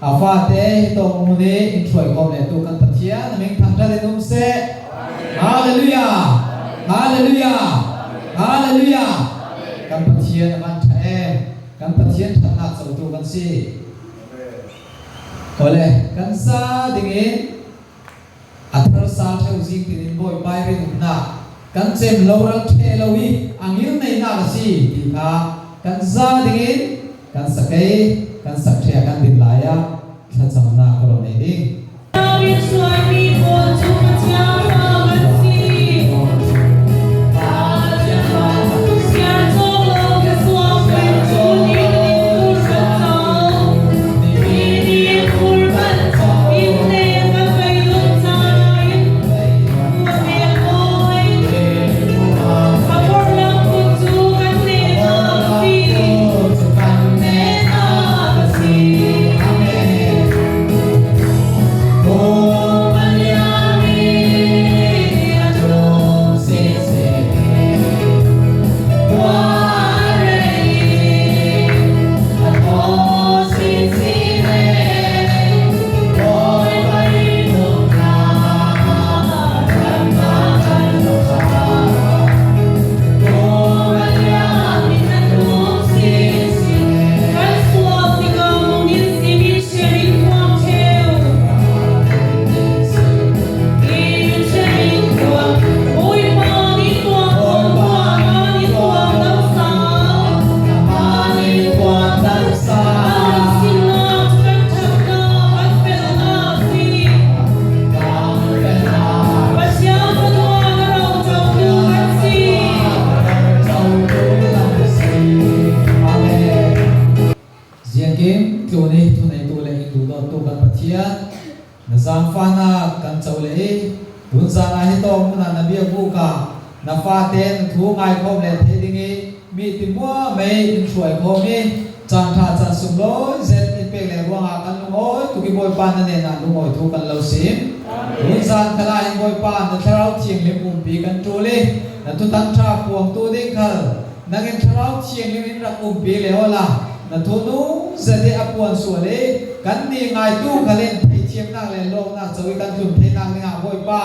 A fate hi tawng hmun i in hruaikhawm lehtu kan Pathian a ming thangṭhat in um seh. Hallelujah! Hallelujah! Hallelujah! Kan Pathian a van ṭha em! Kan Pathian ṭhatnak cotu kan si. Awle, kan za dingin a thar sa ṭheo zing tinin Bawipa i rinumnak kan cem lo ral ṭheh lo i a ngilneinak a si ti kha kan za dingin kan sakei kan sakṭhia kan din lai ah thlacamnak ka ron ei ding. David suaimi pawl cu Pathian fa kan si. Sian cawk lo ka suak peng cu ni nih fur kan co. Ni nih fur kan co. Innte kan beidun caan ah in khua vel mawi. A porhlang phun cu kan nehnak a si. Nehnak a si. Kan sual tikah lungin simin shem in thuam ṭheo. In shem in thuam. Bawipa nih tuah tuah nih tuah dam sang. Kan sinnak cu kan ṭhatnak, kan felnak si. Pathian fanu na rocotu kan si. Ziangkim tlun i thuneitu le inn duhdawttu kan Pathian, na zaangfahnak kan co le i tunzan ah hi tawk hmun ah na biakbuk ah na fate na thu ngai khawm le thei ding i mi timua mei in hruai khawm i caan ṭha caan sunglawi zet in pek le ruangah kan lungawi tuk i Bawipa na nen ah lungawi thu kan lo sim. Tunzan khala hin Bawipa na Thlarau Thianghlim umpi kan ṭul i na thuthang ṭha puangtu ding khal nangin Thlarau Thianghlim in rak umpi le ola na thunung zet i a puan sual i kan nih ngaitu khal in theithiamnak le lawmnak co i kan tlun theinak dingah Bawipa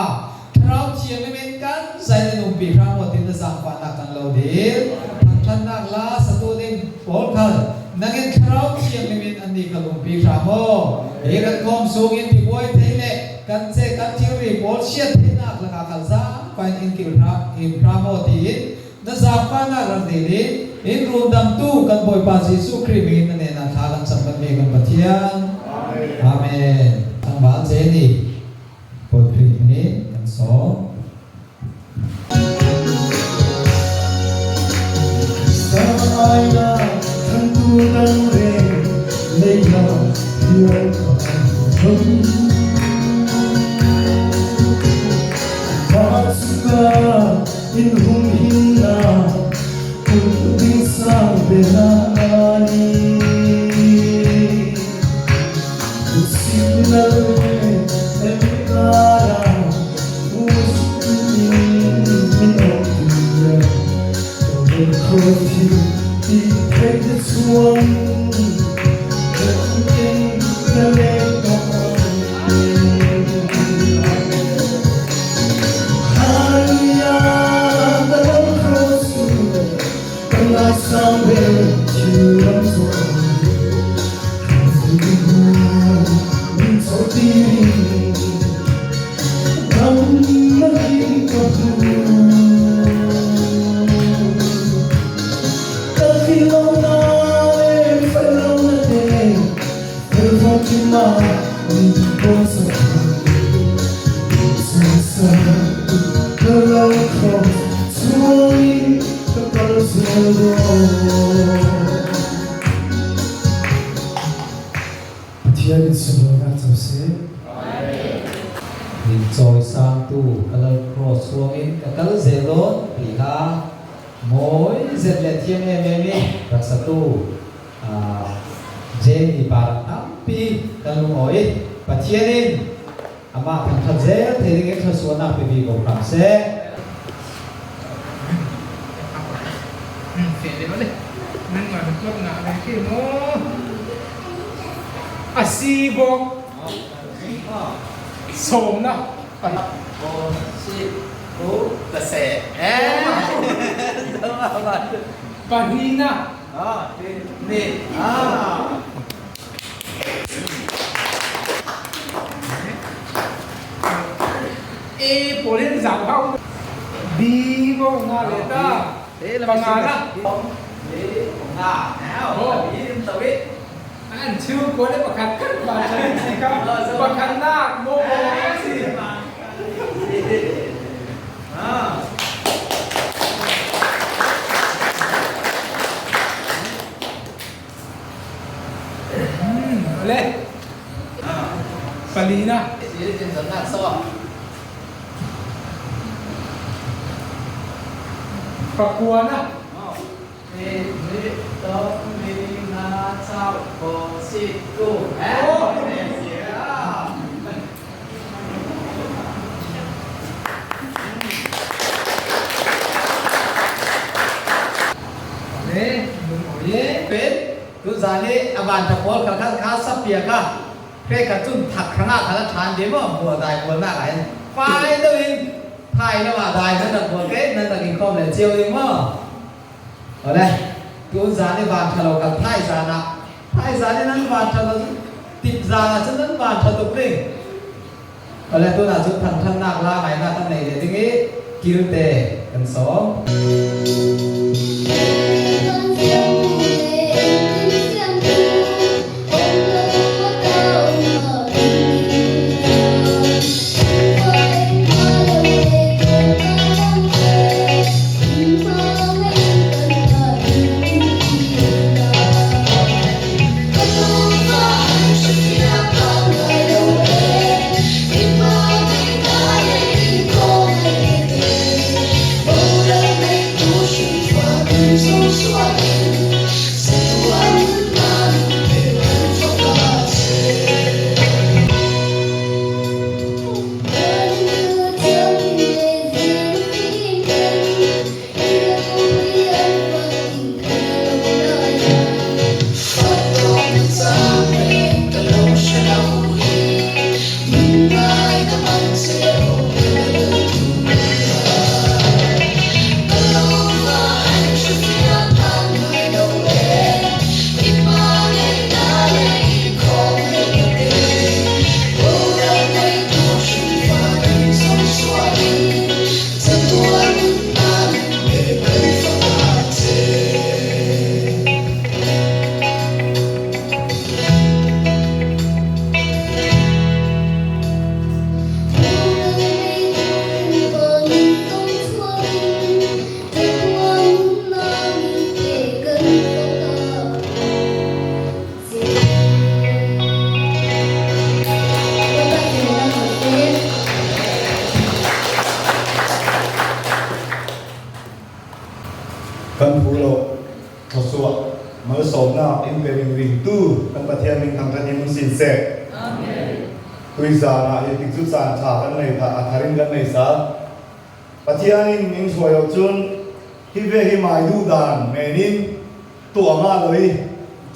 Thlarau Thianghlim in kan zai in umpi hram aw tin na zaangfahnak kan lo dil. Thangṭhatnak la satu ding pawl khal nangin Thlarau Thianghlim in annih khal umpi hram aw. Hi kan khawm sung in tibuai thei le kan ce kan thilri pawl chiat theinak lakah khal zaangfah in in kil hram in hram aw tiin na zaangfahnak rak dil in in rundamtu kan Bawipa Jesuh Khrih min na nen ah thla kan cam kan kan Pathian. Amen. Tlangval Jenny Paul Khrih nih kan sawm. Sa-ai-na thantu dang re leila hial ka Pasuka in hum hinna pun sang benani Signal emkara min om Khoti ti thei te chuang na le Hallelujah the cross kan lai sang ve chiram so min so ti ram na hin ka tu ka khi lo na le fa lo na te fel fo chi ma ni bo so sa ka lo cross chuai ka kal zel do. Pathian in sunlawinak co seh. Min cawisangtu ka lal cross ruangin ka kal zel dawn ti kha mawi zet le thiam em em i rak satu Jenny pa tampi kan lungawi i Pathian in amah thangṭhat zel thei ding in thluachuahnak pe vi ko hram seh. A si bawk sawmna pahnihna. A pawlin zau hauh B bawk nga leh ta pangana. An chhungkua le pakhat khat van chan si kha pakhatnak maw maw si. Le palina. Pakuana. Tuzan i a vanṭha pawl kha khan kha sapia kha hre khat cun thak hrangah khan a ṭhan ve maw bual dai bualnak ah hin fai deuh in thai lo ah dai nan rak bual ke nan rak i khawm le cio ding maw? Awle, tun zan i van ṭha lo kan thai zan ah thai zan i nan van ṭha lo tip zan ah cun nan van ṭha tuk ding. Awle, tun ah cun thangṭhatnak la ngainak kan nei le ding i kilte kan sawm. Kan phu lo thluachuah malsawmnak in pe ringringtu kan Pathian min thangṭhat in um sin seh. Tuizan ah hi tik cu caan ṭha kan nei tha a thar in kan nei sal. Pathian in min hruai lo cun hi ve hi mai duh dan men in tuah hnga lo i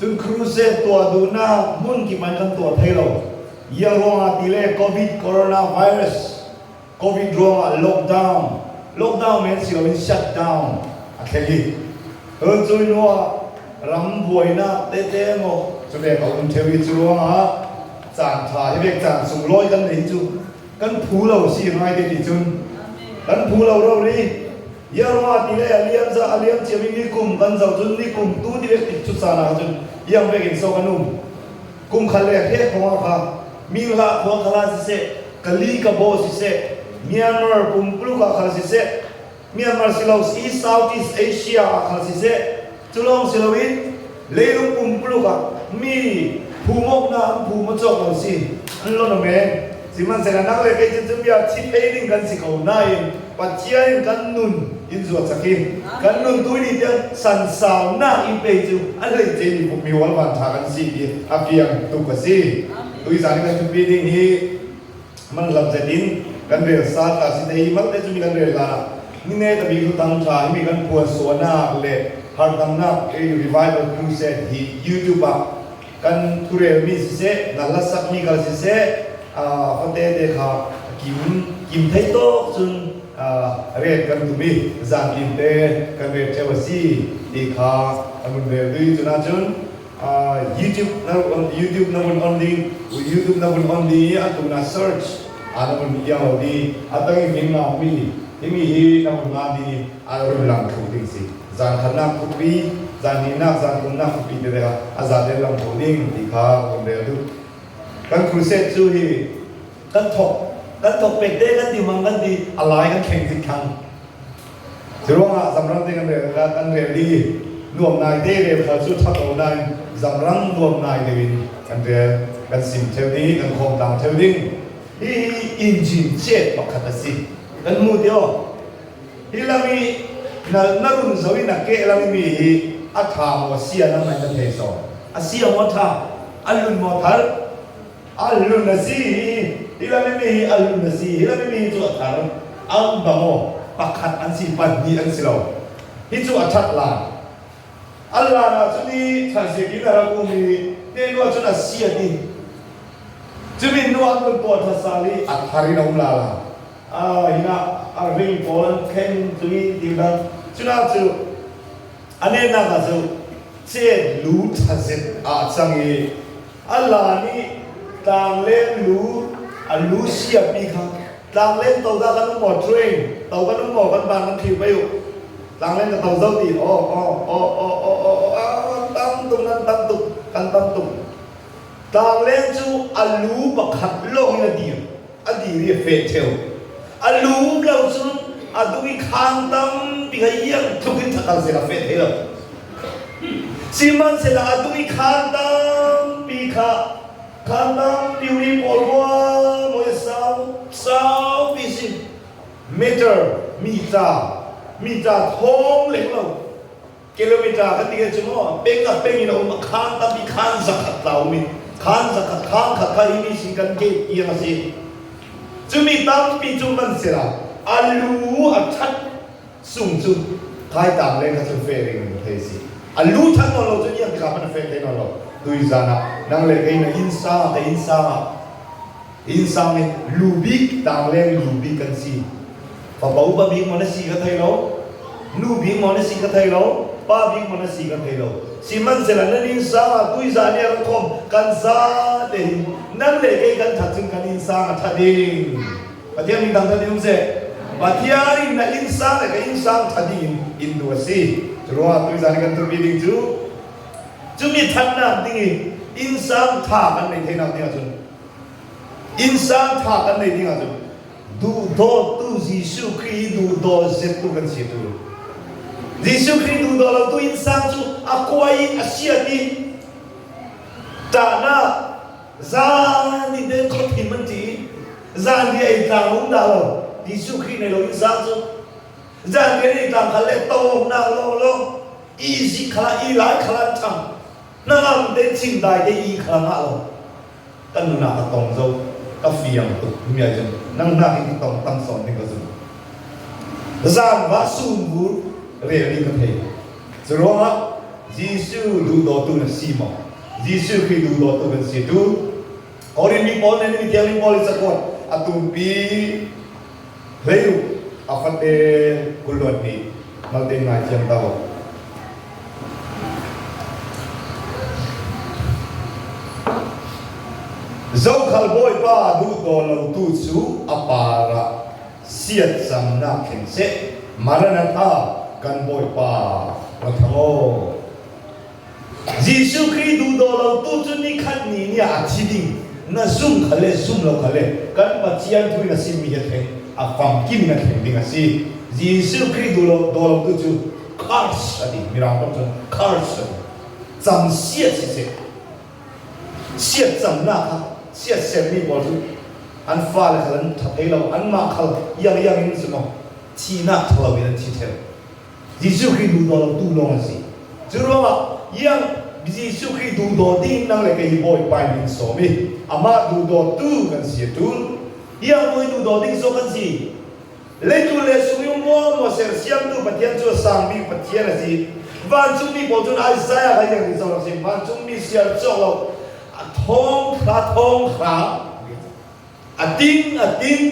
cun crusade tuah duhnak hmun kip an kan tuah thei lo. Ia ruangah ti le COVID coronavirus COVID ruangah lockdown lockdown men si loin shutdown a thleng i cun cu hnu ah ram buainak tete maw cu vek a um theo i cu ruangah caan ṭha hi vek caan sunglawi kan nei cu kan phu lo si ngai te ti cun kan phu lo ro ri Yarma ti le a liam za a liam ciami ni kum kan zoh cun ni kum tu ti vek tik cu caan ah cun iang vek in so kan um kum khal le he khong ah kha mi hla khua khala siseh kali ka bo siseh Myanmar pumpuluk ah khal siseh Myanmar silo East Southeast Asia ah khal siseh culong siloin leilung pumpuluk ah mi phumok na an phum a cawk lo si an lon men sihmanhsehlaw nang le kei cu cu bia thi phei ding kan si ko nain Pathian in kan nun in zuat saki kan nun tu ni tiang sansau nak in pe cu a hlei ce mi mi wal van tha kan si ti a fiang tuk a si tuizan kan thupi ding hi man lam zet in kan rel sa ta si te hi mal te cu mi kan rel la ni ne ta bi thu tang tha hi mi kan phuan suanak le hartamnak revival crusade hi YouTube ah. Kan thurel mi siseh, na hlasak mi kal siseh, fate te kha kim kim thei tawk cun ret kan tum i zantim te kan ret theo a si ti kha kan vun rel dui. Cun ahcun YouTube na YouTube na vun on ding, YouTube na vun on ding i atu na search a na vun iang lo di a tang i min ngak mi himi hi na vun ngan ding i a run lang kho ding si. Zan khatnak khupi, zan hnihnak, zan thumnak khupi te kha a za te lang kho ding ti kha vun rel duh. Kan crusade cu hi kan thok kan thok pek te kan ti mang kan ti a lai kan thleng zik thang. Curuangah zamrang te kan rel kan rel i nuam nai te rel kha cu ṭha ko nain zamrang nuam nai deuh in kan rel kan sim theu ding kan khawm tlang theu ding. Hihi engine chet pakhat a si. Kan hmu ti aw. Hi lam i na na run zo i na keh lam i mi hi a ṭha maw sia na ngai na thei so. A sia maw ṭha? A lun maw thar? A lun a si. Hi lam i mi hi a lun a si. Hi lam i mi hi cu a thar. Ang bang aw pakhat an si pahnih an si lo. Hi cu a ṭhat lan. A lan ahcun i thansiak in a rak um i te nu ahcun a sia ti. Cumi nu an run tuah ṭha sal i a thar in a um la la. Hina a ring pawl an khen tui ti dang cuna cu a nenak ah cu chet lu ṭhazet ah cang i a la nih tlanglen lu a lu siapi kha tlanglen to da kan um maw train to kan um maw kan ban kan thli pai u tlanglen ka to zo ti o o o o o o o tam tuk nan tam tuk kan tam tuk tlanglen cu a lu pakhat lawng in a dir a dir i a feh ṭheo. A lu lo cun a dung i khang tampi kha iang tluk in thakal seh a feh thei lo. Sihmanhsehlaw a dung i khang tampi kha khang tampi uri pawl rua maw sau saupi si meter mita mita thong leng lo kilometer kan ti cu maw peng ah peng in a um a khaan tam i khaan zakhat tla um i khaan zakhat khaan khat kha hi mi sin kan ke tiang a si cumi tampi cu man sila a lu a that sung cu thai tang le kha cu fe ring thei si a lu that non lo cu iang tikah man fe thei non lo tui zan ah nang le kei na inn sa ka inn sang ah inn sang in lu bik tang leng lu bik kan si Fapa upa bik maw na si ka thei lo, nu bik maw na si ka thei lo, pa bik maw na si ka thei lo. Sihmanhsehlaw nan innsang ah tuizan i a rak khawm kan za te hin nan le kei kan that cun kan innsang a tha ding. Pathian min thangthat in um seh. Pathian in na innsang le ka innsang tha ding in in duh a si. Cu ruangah tuizan i kan turmi ding cu cumi thatnak ding i innsang tha kan nei theinak ding ahcun innsang tha kan nei ding ahcun Duhdawtu Jesuh Khrih hi duhdaw zettu kan si tu. Jesuh Khrih duhdaw lo tu innsang cu a kuai i a siat i ṭahnak zan in den khuathim an ti i zan ri ei tlang um dah lo Jesuh Khrih nei lo innsang cu zan ri ei tlang khal le tawngnak lawng lawng easy khala i lai khala an ṭhang hnangam te chim dai te i khala ngah lo Kan nunak a tong zo ka fiang tuk mi ai zum nang nak in ka tong tam sawn ding ka zum zan va sun bu rel ding ka thei cu ruangah Jesuh duhdawtu na si maw Jesuh Khrih duhdawtu kan si tu Korin mi pawl nih mi thianglim pawl in cakuat a tumpi hleiruk a fate kulluan nih malte ngai thiam to Zokhal Bawipa duhdaw lotu cu a par ah siatcamnak thleng seh. Maranatha, kan Bawipa ra thang aw. Jesuh Khrih duhdaw lotu cu nikhat ni ni ah a thi ding. Na zum kha le zum lo kha le kan Pathian thu in a simmi hi a thleng, a famkim in a thleng ding a si. Jesuh Khrih duhdaw lotu cu curse a ti mirang tong cun curse a ti cam siat siseh siat camnak kha siat sermi pawl cu an fale khal an tha thei lo anmah khal iang iang in si maw thihnak thalo in an thi theu Jesuh Khrih duhdaw lo tu lawng an si cu ruangah iang Jesuh Khrih duhdaw ding nang le kei Bawipa in min sawm i amah duhdaw tu kan si a tul iang bawi duhdaw ding zawk kan si Leitu le sung maw sersiamtu Pathian cu a sangmi Pathian a si. Vancungmi pawl cun Isaiah kha yang in zoh rak si. Vancungmi siar cawk lo. A thawng thla thawng hra, a ting a ting,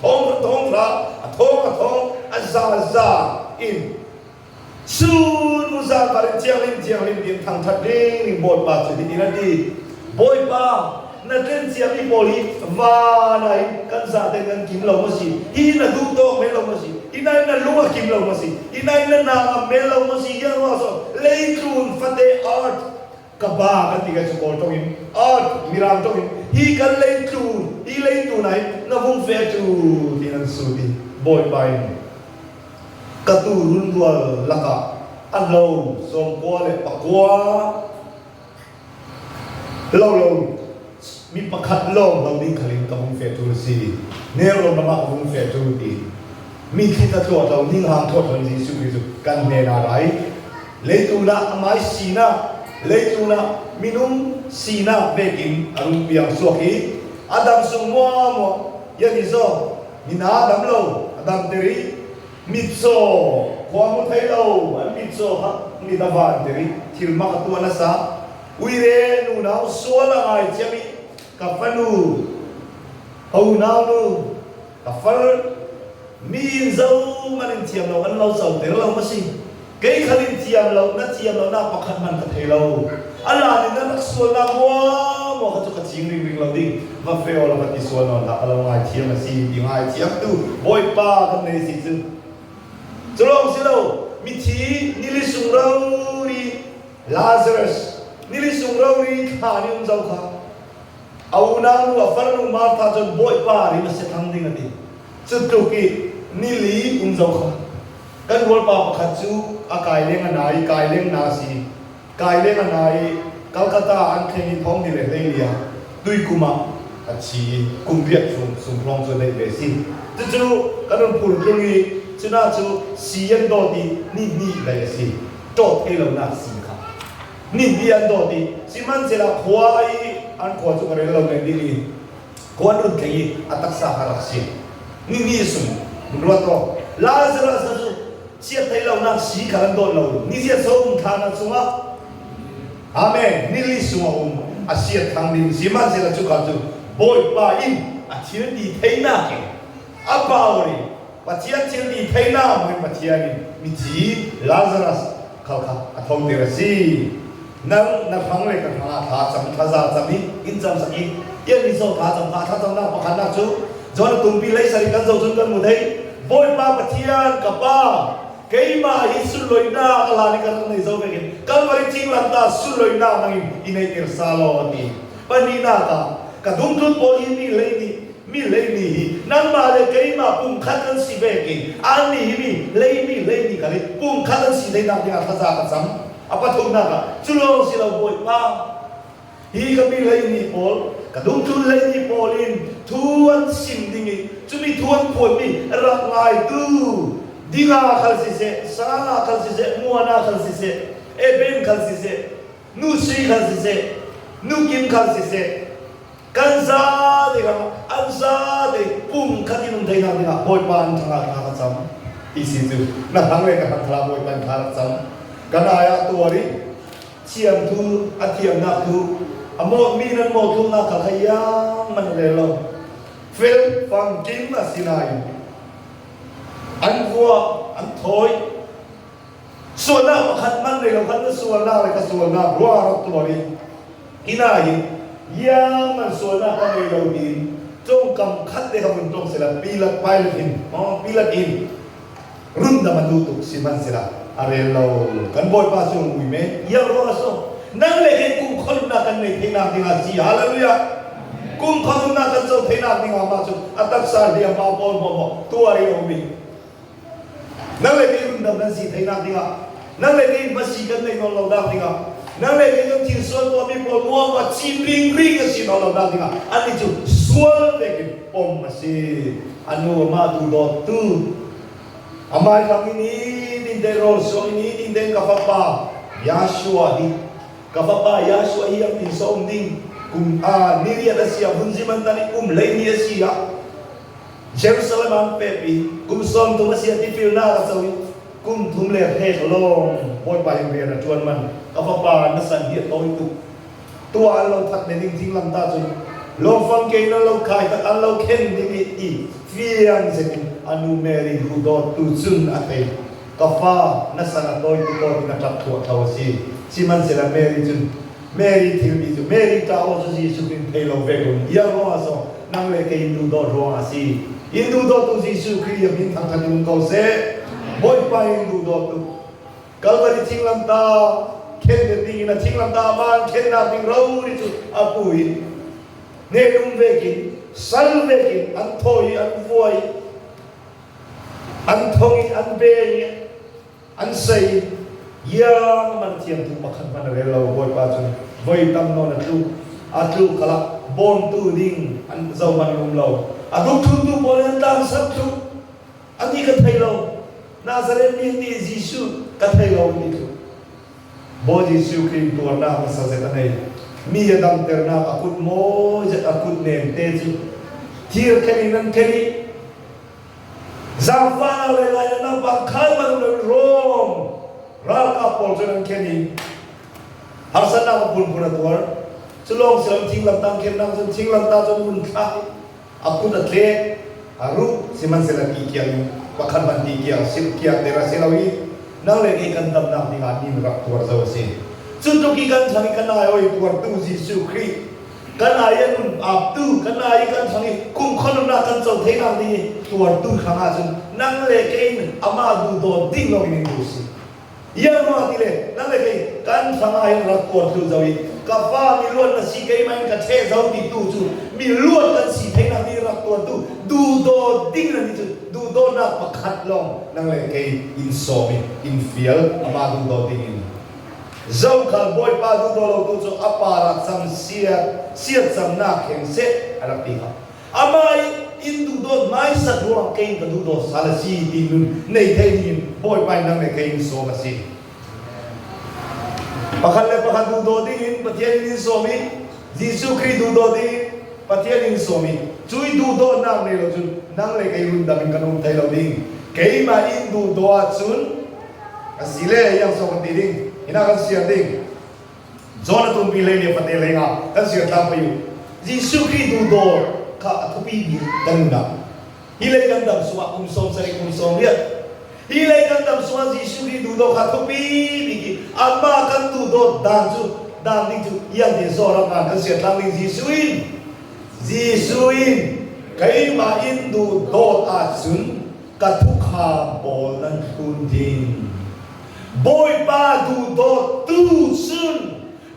thawng hra thawng hra, a thawng a thawng, a za za in Cun muzan par in thianghlim thianghlim tiin thangṭhat ringring Bawipa cu hitin a ti, Bawipa, na tlen ciami pawl hi van ah hin kan zaten kan kim lo maw si? Hi na duh tawk men lo maw si? Hi na in na lung a kim lo maw si? Hi na in na naang a mel lo maw si? Hi ruang so leitlun fate earth ka ba kan ti kai cu Kawl ṭong in earth Mirang ṭong in hi kan leitlun hi leitlun ah hin na vung fe cu tiin an sut i Bawipa in Ka tuurun rual lakah a lo sawmkua le pakua lo lo mi pakhat lawng lo ding khal in ka vung feh ṭul a si. Nelrawn ram ah ka vung feh ṭul ti. Mitthli ka tluat lo, ninghang thuat lo in Jesuh Khrih cu kan hnen ah ra i leitlun ah amai sinak, leitlun ah minung sinak vekin a rung piang suak i a dam sung muamuah yan i zaw Mina a dam lo, a damter i mitcaw khua hmu thei lo, an mitcaw kha mit a vanter i thil mak a tuah nasa. Uire nunau sual a ngai ciam i ka fanu, ka unau nu, ka far, mi in zo man in thiam lo an lo coter lo ma si? Kei khal in thiam lo, na thiam lo nak pakhat hmanh ka thei lo. A lan in na rak sualnak maw maw kha cu ka ching ringring lo ding. Va feo la va ti sual nawn hlah, ka lo ngaithiam a si ti ngaithiamtu Bawipa kan nei si cu. Cu lawng si lo, mithi nili sung rori Lazarus nili sung rori thla nih um zau kha a unau nu a farnu Martha cun Bawipa rim a si thang ding a ti. Cu tluk i nili um zau kha Kan rualpa pakhat cu a kai leng a na i kai leng na a si. Kai leng a na i Calcutta an thleng i thong ni le hleili ah tuikum ah a thi i kum riat chung sunghlawng cu neih ve si. Cucu kan hun phur tlung i cuna cu sii an dawt i ni hnih lei a si. Ṭawt thei lonak sii kha. Ni hnih an dawt i sihmanhsehlaw khua i an khua cu ka rel lo men dih i khua an run thleng i a taksa kha rak si. Ni hnih sung ruat aw. Lazarus cu chiat thei lonak sii kha an dawt lo. Ni ziat som thla na chungah Amen. Nili sung a um a siat thang ding sihmanhsehlaw cuka cu Bawipa in a thil ti theinak in a power in Pathian thil ti theinak in Pathian in mithi Lazarus khal kha a tho ter a si. Nang na hrang le ka hrang ah thla cam thlaza cam i in cam sak i tian mi so thla cam kha thla camnak pakhatnak cu John tumpi lei sari kan zo cun kan mu thei Bawipa Pathian ka pa keimah hi sunloihnak a hlan i ka rak nei zo vekin Kalvari thinglam ta sunloihnak nangin i neihter sa law a ti. Pahnihnak ah ka dungtlut pawl hi mi hlei nih mi hlei mi hi nangmah le keimah pumkhat kan si vekin annih hi mi hlei mi hlei nih kal i pumkhat an si theinak dingah thlaza ka cam. A pathumnak ah cu lawng si lo Bawipa hi ka mi hleihnih pawl ka dungtlun hleihnih pawl in thu an sim ding i cumi thu an phuanmi rak ngaitu dinga khal siseh sa khal siseh muana khal siseh eben khal siseh nu sui khal siseh nu kim khal siseh kan za dingah an za te pum khat in um theinak dingah Bawipa an thangah thla ka cam ti si cu na thang le ka thang thla Bawipa in thla rak cam kan ai ah tuar i thiam thu a thiamnak thu a mawt mi nan maw thumnak kha kha iang man le lo fel fang kim a si nain an vua an thawi sualnak pakhat man nei lo khan na sualnak le ka sualnak rua rak tuar i hina hi iang man sualnak ka ngei lo tiin tongkam khat te ka vun tong sila pilat pilot in pilat in rundam a duh tuk sihmanhsehla a rel lo kan bawipa cu ui me iang ruang a so nang le kei kum kholumnak kan nei theinak dingah si hallelujah kum kholumnak kan co theinak dingah mah cu a taksa hliam pa pawl maw tuar i um i Nang le kei rundam kan si theinak dingah, nang le kei hmasi kan neih nawn lonak dingah, nang le kei kan thil sual tuahmi pawl muangma cin ringring a si nawn lonak dingah annih cu sual vekin pom a si. A nu amah tu dawttu amai lang in i dinte rawl suang in i dinte ka fapa Yahshua hi ka fapa Yahshua hi ang tin so um ding kum a niriat a si a vun ziman tan i kum leini a si ah Jerusalem ah an pek i kum 30 a si ah tipilnak a co i kum thum le hrek lawng Bawipa in rian a ṭuan man. Ka fapa, na san hi a tawi tuk. Tua an lo that le ding thinglam ta cun lawngfang ke in an lo khai tak an lo khen ding i ti fiang zet in a nu Mary duhdawt tu cun a thei. Ka fa, na san a tawi tuk aw tin a ṭap thuahthlo a si. Sihmanhsehlaw Mary cun Mary thilmi cu Mary ṭa aw cu Jesuh nih thei lo ve ko iang ruangah sawh nang le kei in duhdawt ruangah a si. In duhdawtu Jesuh Khrih i a min thangṭhat in um ko seh. Bawipa in duhdawt tuk. Kalvari thinglamta khen ding in a thinglamta man khennak ding rori cu a pu i nelum vekin sal vekin an thaw i an vuai an thong i an beng i an sei iang man thiam tu pakhat hmanh a rel lo. Bawipa cu voi tam nawn a tlu a tlu kala bawmtu ding an zo man um lo, a dukthuntu pawl an tlang sat tlu ani ka thei lo, Nazareth mi nih Jesuh ka thei lo ti cu. Bawi Jesuh Khrih tuarnak hmasa zet a nei. Mi a damternak a kut mawi zet a kut nem te cu thir khen in an khen i zaangfahnak le lainatnak bang khal man lo Rom ralkap pawl cu an khen i harsatnak a phunphun a tuar. Cu lawng si lo, thinglamtang khennak cun thinglamtang cun mun thlak i a kut a tlek a ruh, sihmanhsehlaw ti kiang pakhat hmanh ti kiang sil kiang der a si lo i nang le kei kan damnak dingah nin rak tuar zo a si. Cu tluk i kan thlang i kan ai oi tuartu Jesuh Khrih kan ai a nun aptu kan ai i kan thlang i kum khonunnak kan co theinak ding i tuartu hrang ahcun nang le kei amah duh dawt ding lawng in in si. Iangruang ti le nang le kei kan hrang ah hin rak tuar thlu zo i ka fa mi luat na si, keimah in ka cheh zo ti tu cu mi luat kan si theinak nih rak tuartu duhdaw ding na ni cu duhdawnak pakhat lawng nang le kei in sawm i in fial amah duhdaw ding in zokhal Bawipa duhdaw lo tu cu a pa rak cam siat siat camnak kheng seh a rak ti kha. Amah i in duhdawt hmaisat ruangah kei ka duhdawt sal a si ti nun nei thei dingin Bawipa in nang le kei in sawm a si. Pakhat le pakhat duhdawt dingin Pathian in in sawm i Jesuh Khrih duhdawt dingin Pathian in sawm i cui duhdawtnak nei lo cun nang le kei rundam in kan um thei lo ding. Keimah in duhdaw ahcun a si le iang sawm kan ti ding, ina kan siar ding. John a tumpi lei le fate lei ah kan sir tlang pei u. Jesuh Khrih duhdaw kha a thupi bik kan nunnak. Hi lei kan dam sungah kum 70 kum 80. Hi lei kan dam sungah Jesuh Khrih duhdaw kha thupi bik i amah kan duhdawt dan cu dan ding cu iang te zoram ngan kan sir tlang ding Jesuh in Jesuh in keimah in duhdawt ahcun ka thukha pawl nan thlun ding. Bawipa duhdawt tu cun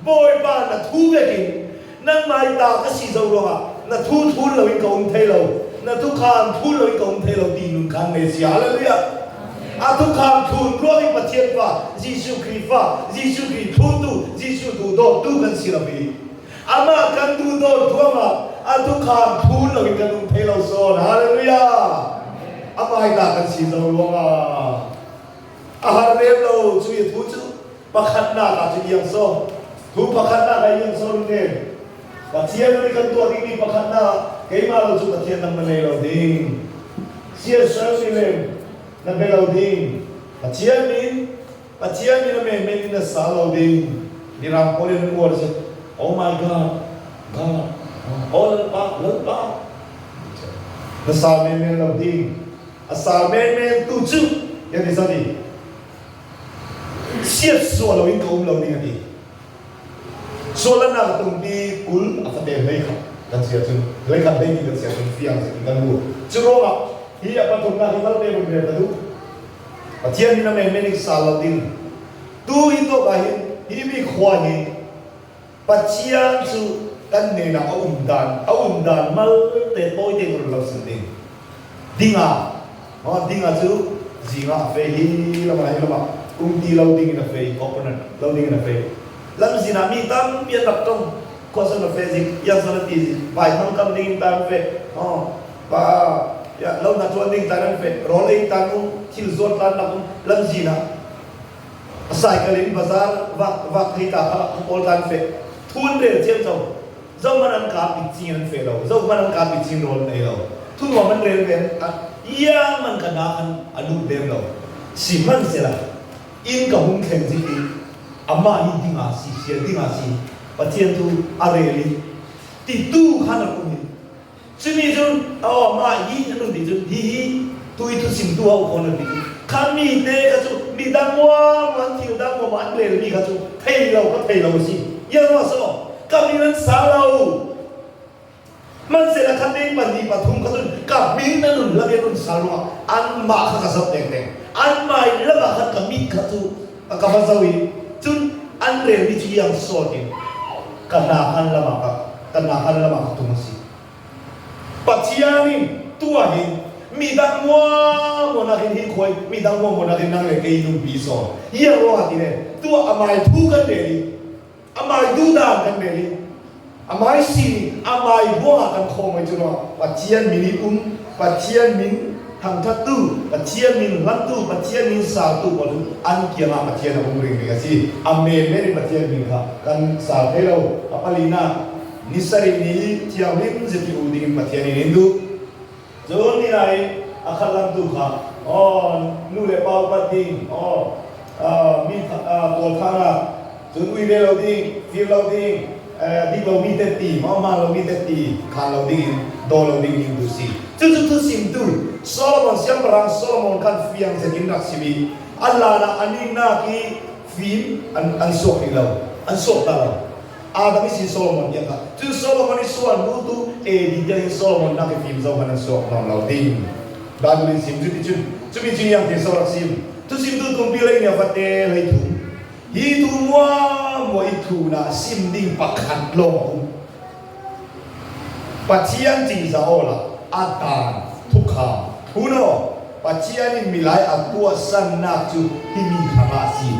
Bawipa na thu vekin nangmah i ta ka si zo ruangah na thu thun loin ka um thei lo, na thukhan thun loin ka um thei lo ti nun khan ngei si. Hallelujah. A thukhan thun ruang i Pathian fa Jesuh Khrih fa Jesuh Khrih thuntu Jesuh duhdawt tu kan si lo i amah kan duhdawt ruangah a thukhan thun loin kan um thei lo sawn. Hallelujah. Amah i ta kan si zo ruangah A har lem lo. Cu i thu cu pakhatnak ah cun iang sawm. Thu pakhatnak ah iang sawm ne. Pathian nih kan tuah dingmi pakhatnak ah keimah lo cu Pathian dang na nei lo ding. Siasal milem na be lo ding. Pathian min Pathian min a menmen in na sa lo ding. Mirang pawl in an uar si. Oh my God, God, oh Lalpa, Lalpa. Na sa menmen lo ding. A sar menmen tu cu yan ti zati siat sual lo in ka um lo ding a ti. Sualanak tumpi 20 a fate hlei khat kan sia cun hlei khat hlei kan sia cun fiang zetin kan mu. Cu ruangah hi a pathumnak hi malte vun rel ka duh. Pathian min a menmen in sal lo ding. Tu hi to ka hin hi mi khua hi Pathian cu kan hnenah a um dan a um dan mal te tawi te run lo sin ding. Dinga dinga cu zinga a fe hi lama hi lama um ti lo ding in a fe coconut lo ding in a fe. Lam zin ah mi tampi an rak tong khuasan a fe zik yang san a ti zik vai thang kam ding in tan fe pa ya lo na tuan ding tan an fe rawl ei tan um thil zuat tan nak um lam zin ah cycle in bazar vak vak thei ta kha pawl tan fe thun rel chem cho zo man an ka pi ching an fe lo zo man an ka pi ching rol nei lo thu ma man rel ven ia man ka na an alu dem lo si man se la in ka hung thleng zi ti ama hi dinga si sia dinga si. Pathian thu a rel i titu khan a kum i chumi cu aw mah hi an um ti cun hihi tu i thuchimtu a um an ti cu kha mi te kha cu mi dang muang an thil dang muang an relmi kha cu thei lo ka thei lo a si iang so ka min an sa lo Hmanhsehlaw khat ding pahnih pathum kha cun ka min an un lam i an un sal ruangah anmah kha ka zoh dengdeng. Anmah in lam ah khan ka mit kha cu ka va zoh i cun an relmi cu iang sawt in ka hna khan lam ah ka ka hna khan lam ah ka tum a si. Pathian in tuah hin midang muangmuang nakin hi khuai midang muangmuang nakin nang le kei nunpi sawn iang ruangah ti le tuah amai thu kan rel i Amai duhdan kan rel i amai sining amai ruangah kan khawm ai cu ruangah Pathian min i um Pathian min thangthattu Pathian min hlantu Pathian min sautu pawl cu an kiangah Pathian a um ringring a si. A menmen in Pathian min kha kan sau thei lo. A palinak ni sarih ni thianghlim zeti u dingin Pathian in in duh. Cun ni nai a khat lamtu kha aw nu le pa upat ding aw mi pawl kha cun ui ve lo ding fir lo ding dik lomi tetti maw hmaan lomi tetti khaan lo ding in daw lo ding in tu si. Cucu thusimtu Solomon siangpahrang Solomon khan fiang zet in rak sim i an lan ah a ningnak i fim an suak rih lo an suak ta lo. Adam i sin Solomon nih a kha. Cun Solomon i sual nu tu Eli tiang in Solomon nak i fim zoh hmanh an suak ngam lo ding. Bible in sim cu ti cun cumi cu iang te so rak sim. Thusimtu tumpi lei nih a fate hlei thum. Hi tu mua mua i thu na sim ding pakhat lawng um. Pathian cinza aw la a dan thukham thu no Pathian in milai a tuahsannak cu hi mi kha a si.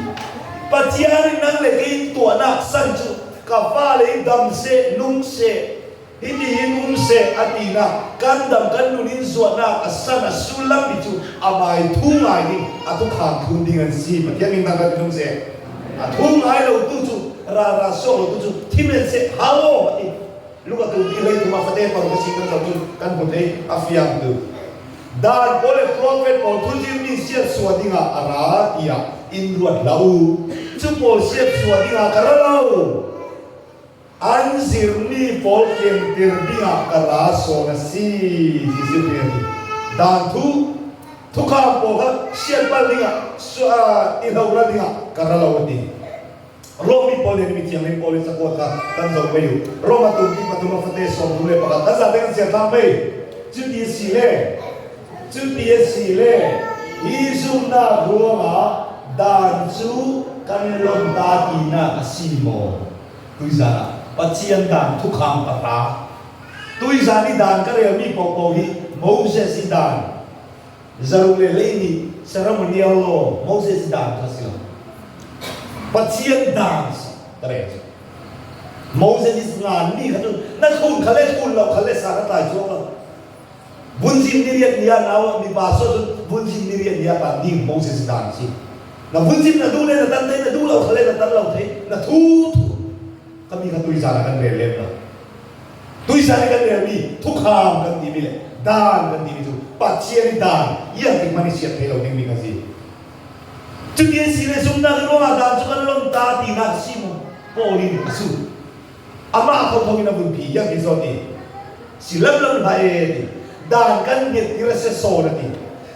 Pathian in nang le kei tuahnak san cu ka fale in dam seh nung seh hiti hin um seh a tinak kan dam kan nun in zuahnak a san a sullam mi cu amai thu ngai ding a tukham thun ding an si. Pathian min thangthat in um seh. A thu ngai lo tu cu ra ra suak lo tu cu thimen seh hau a ti. Luka tu ti hlei thum a fate par ka si kan zoh cun kan hmu thei a fiang tu. Dan pawl le prophet pawl thuzirmi siat sua dingah a ra tiah in ruat hlah u. Cu pawl siat sua dingah ka ra lo. An zirmi pawl kentir dingah ka ra sawn a si. Jesuh Khrih a ti. Dan thu thukham pawl kha siat bal dingah i hlo dingah ka ra lo a ti. Romi pawl nih mithiang ning pawl in cakuat kha kan zoh mei u. Roma tumpi pathum a fate 31 kan zate kan siar tlang mei. Cuti si le cuti a si le hi zumhnak ruangah dan cu kan lon ta tinak a si maw? Tuizan ah Pathian dan thukham pahra. Tuizan i dan ka relmi paohpaoh hi Moses i dan Zaruk le hleihnih ceremonial law Moses dan kha si lo. Pathian dan si ka rel cu. Moses is ngan mi kha cun na thun kha le thun lo kha le sa ka tlai chuak lo. Vunzim ni riat ni ah nau mi pa so cun vunzim ni riat ni ah tan ding Moses dan si. Na vunzim na duh le na tan thei na duh lo kha le na tan lo thei na thu thu kami kha tuizan ah kan rel lem lo. Tuisan i kan relmi thukham kan timi le dan kan timi cu Pathian i dan iang tik hmanh i siat thei lo dingmi kan si. Cutin si le zumnak ruangah dan cu kan lon ta tinak si mu Paul in a su. Amah thotho in a vun phi iang hi zawn i si lam lam hlah e ti dan kan nget ti se sawn a ti.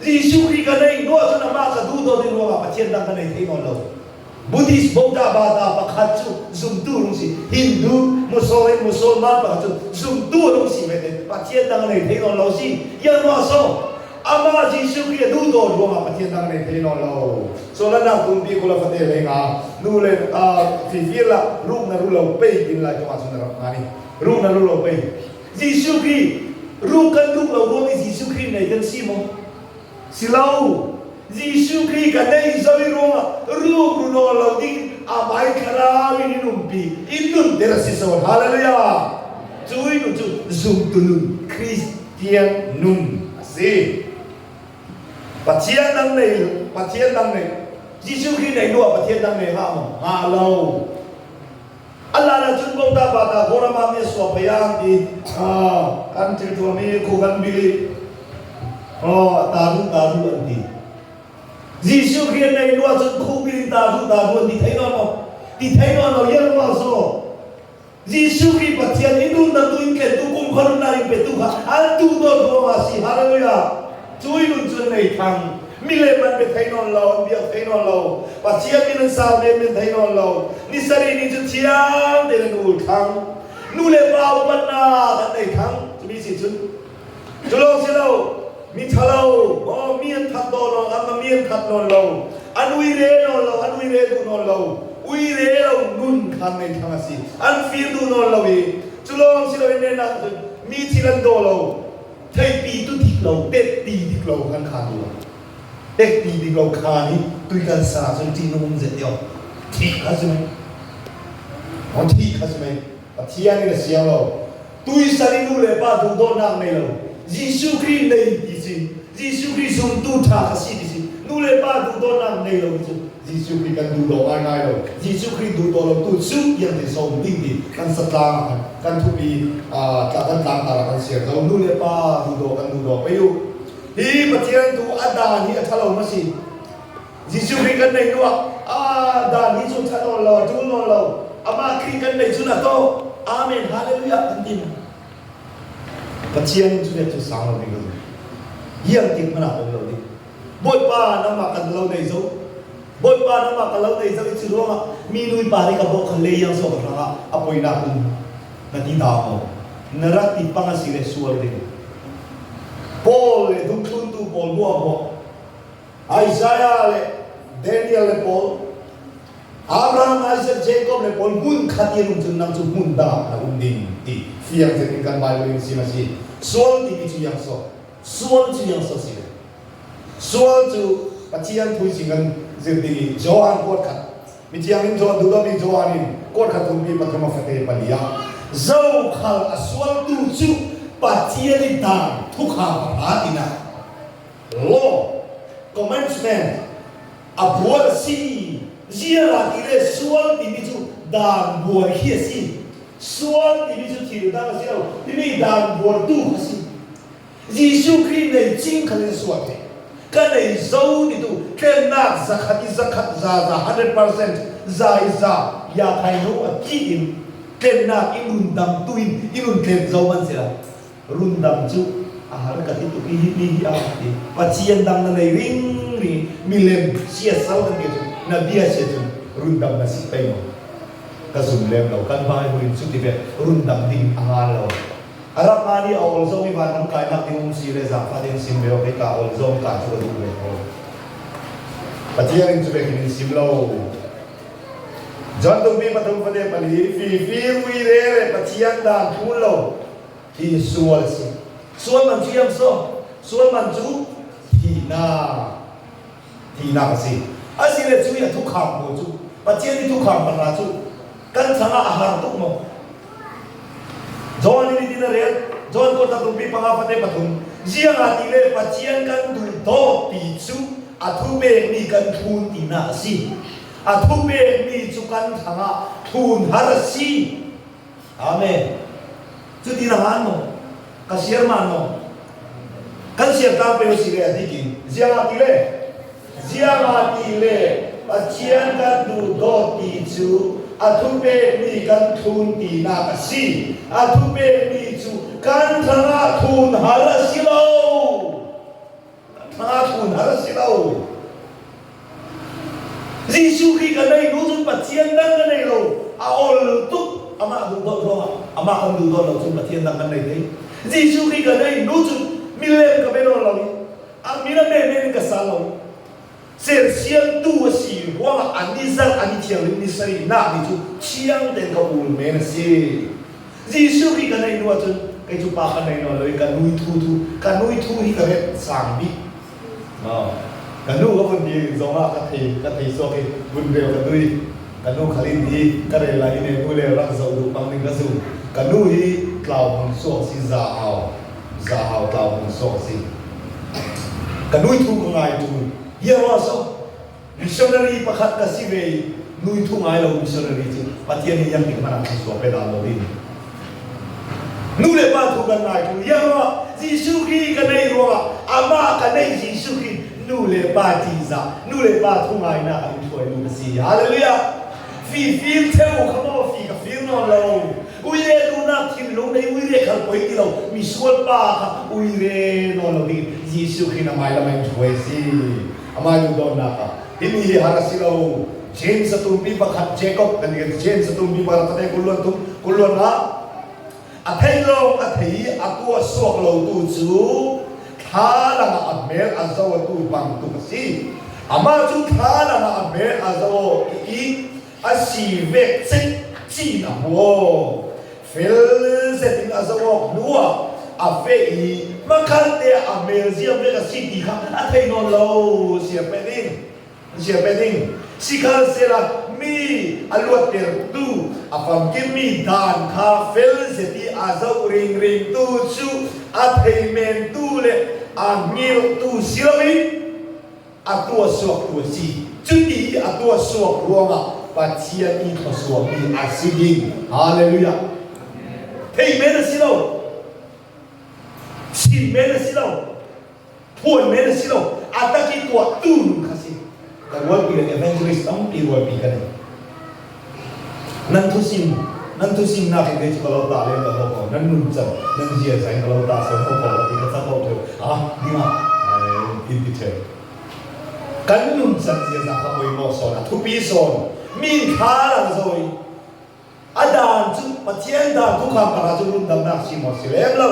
Jesuh Khrih ka nei nuah cun amah ka duh dawt in ruangah Pathian dang ka nei thei nawn lo. Buddhist Buddha Bada pakhat cu zumtu rung si Hindu Muslim Musulman pakhat cu zumtu rung si ve te Pathian dang nei thei nawn lo si yang ma so ama Jesuh Khrih a duh dawt ruangah Pathian dang nei thei nawn lo so la nak tumpi kula fate le nga nu le fifir la ruk na ru lo pei tin lai tong ah cun rak nga ni ruk na ru lo pei Jesuh Khrih ruk kan ruk lo ruang i Jesuh Khrih nei kan si mo Si lo, Jesuh Khrih ka neih zoi ruangah rum runawl lo ding amai thlarau in in umpi in nunter a si sawn. Hallelujah! Cu i nun cu zumtu nun Christian nun a si. Pathian dang nei, Pathian dang nei, Jesuh Khrih nei hnu ah Pathian dang nei hlah maw? Hlah lo. Allah la cun ko ta ba ta gorama mi sua phaya ti kan thil tuah mi khu kan bili oh ta du ta du an ti Jesuh Khrih nei lua cun khu bilin ta du ta du an ti thei no no ti thei no no yer ma so. Jesuh Khrih Pathian i nunnak tu in tlentu kumkhua nunnak in petu kha an duh dawt ruangah a si. Hallelujah! Cu i nun cu an nei thang. Milem an bia thei nawn lo, an biak thei nawn lo. Pathian min an sau men men thei nawn lo. Ni sarih ni cu thiang tein an ul thang. Nu le pa upatnak an nei thang. Cumi si cun cu lawng si lo, mi ṭhalo, aw, mi an that dawn lo, an mi an that nawn lo, an uire nawn lo, an uire duh nawn lo, uire lo nun kha nei thang a si. An fir duh nawn lo i cu lawng si loin nenak cun mi thil an daw lo, theipi tu dik lo, tetpi dik lo kan khan duh lo. Tetpi dik lo khan i tui kan sa cun ṭih um zet yo. Thih kha si mei. Thih kha si mei. Pathian in a siang lo. Tuisan i nu le pa duhdawtnak nei lo. Jesuh Khrih nei ti si. Jesuh Khrih zumtu ṭha ka si ti si. Nu le pa duhdawtnak nei lo cu Jesuh Khrih kan duhdaw ngaingai lo. Jesuh Khrih duhdaw lo tu cu iang ti som ding ti kan satlang ah khan kan thupi kan tlangtar ah kan siar zo. Nu le pa duhdaw kan duhdaw pei u. Hi Pathian tu a dan hi a ṭhalo ma si? Jesuh Khrih kan nei hnuah a dan hi cu ṭha nawn lo, a ṭul nawn lo. Amah Khrih kan nei cun a to. Amen, hallelujah kan ti. Pathian cu nek cu sang lo ding ka zum. Iang tik hmanh ah um lo ding. Bawipa nangmah kan lo nei zo. Bawipa nangmah ka lo nei zo i cu ruangah mi nui pa nih ka bawh khan le iang so ka hrang ah a poinak um na ti ta maw? Na rak ti pang a si le sual ding. Paul le dungthluntu pawl muah muah Isaiah le Daniel le Paul, Abraham, Isaac, Jacob le Paul hmun khat i an um cun nang cu hmun dang ah na um ding ti fiang tein kan Bible in sim a si. Sual timi cu yang so? Sual cu yang so si le? Sual cu Pathian phuising kan zir ding i Johan kuat khat mithiang in Johan duhdomi Johan in kuat khat thumpi pathum a fate pali ah zokhal a sualtu cu Pathian i dan thukha pahra tinak Law, commencement, a bual a si. Ziara ti le sual timi cu dan buar khi a si. Sual timi cu thil dang a si lo. Timi dan buartu a si. Jesuh Khrih nei cing khan in sual he. Ka nei zo ti tu tlennak zakhat i zakhat za za 100% za i za ya thai no a ki in tlennak i nun dam tu in i nun tlen zo man si la. Rundam cu a har ka ti tuk i hi mi hi a ti. Pathian dang na nei ring ring milem siasal kan ti cu na bia sia cun rundam na si pei maw? Ka zum lem lo. Kan Bible in cu ti ve rundam ding a ngan lo. A rak ngan i a ol zong i vanram kainak ding um si le zaangfah ding sim ve awk i ka ol zong ka cu ka duh ve ko. Pathian in cu ve kin in sim lo. John tumpi pathum fate pali fifi uire le Pathian dan thul lo hi sual a si. Sual man cu iang so. Sual man cu thihnak thihnak a si. A si le cu i a thukham pawl cu Pathian i thukham pahra cu kan changah a har tuk maw? John nih tin a rel. John kota tumpi panga fate pathum ziangah ti le Pathian kan duh dawt ti cu a thu pekmi kan thlun tinak a si. A thu pekmi cu kan thangah thlun har a si. Amen. Cuti na han maw? Ka siar man maw? Kan siar tlang pe si le a dikin. Ziangah ti le? Ziangah ti le Pathian kan duh dawt ti cu a thu pekmi kan thlun tinak a si. A thu pekmi cu kan thangah thlun hal a si lo. Thangah thlun hal a si lo. Jesuh Khrih ka nei nu cun Pathian dang ka nei lo. A ol tuk. Amah duh dawt ruangah amah kan duh dawt lo cun Pathian dang kan nei thei. Jesuh Khrih ka nei nu cun milem ka be nawn lo i a min a men in ka sal lo. Sersiamtu a si ruangah an i zalh an i thianghlim ni sarih nak ni cu thiang tein ka ul men a si. Jesuh Khrih ka neih nu ahcun kei cu pa ka nei nawn lo i ka nui thu thu ka nui thu hi ka ret sang bik. Ka nu ka vun ti zongah ka thei ka thei suak i vun reu ka nui. Ka nu khalin hi ka rel lai i ne nu le rak zoh duh bang ning ka zum. Ka nu hi tlau hmang suak si za hau za hau tlau hmang suak si. Ka nui thu ka ngai tu. Here also missionary pakhat ka si ve i nui thu ngai lo missionary cu Pathian nih yang tik hmanh ah thluachuah pe dah lo ding. Nu le pa thu kan ngai tu yang Jesuh Khrih ka nei ruangah amah ka nei Jesuh Khrih nu le pa ṭihzah nu le pa thu ngainak ah in hruaitu ka si. Hallelujah. Fi fim theu kha maw fi ka fir nawn lo. Uire duhnak thinlung nei uire khal poi ti lo misual pa kha uire nawn lo dingin Jesuh Khrih na hmai lam ah in hruai a si. Amah duhdawtnak ah himi hi har a si lo. James a tumpi pakhat Jacob kan ti James a tumpi pakhat kate kulluan thum kulluan ah a thei lawng a thei i a tuah suak lo tu cu thlalang ah a hmel a zo a tu bang tuk a si. Amah cu thlalang ah a hmel a zo i a si vek cik cin a hmu. Fel zet in a zoh awk hnu ah a feh i hmakhat te ah a hmel ziam vek a si ti kha a thei nawn lo. Siapen in siapen in sikhalsehla mi a luattertu a famkimmi dan kha fel zet i a zoh ringringtu cu a thei mentu le a hngilhtu si loin a tuahsuaktu a si. Cuti i a tuahsuak ruangah Pathian i thluasuakmi a si ding. Hallelujah. Thei men a si lo. Chim men a si lo. Phuan men a si lo. A tak i tuahtu nun kha si. Ka rualpi le evangelist tampi rualpi ka nei. Nan thusim nan thusim nak in kei cu ka lo ta lem lo ho ko. Nan nun can nan zia zain ka lo ta son ho ko ti ka cak ko theu. Ah dingah in ti theu. Kan nun can zia za kha poi maw son a thupi son min kha lang zoi a dan cu Pathian dan tu kham para cu rundamnak si maw si lem lo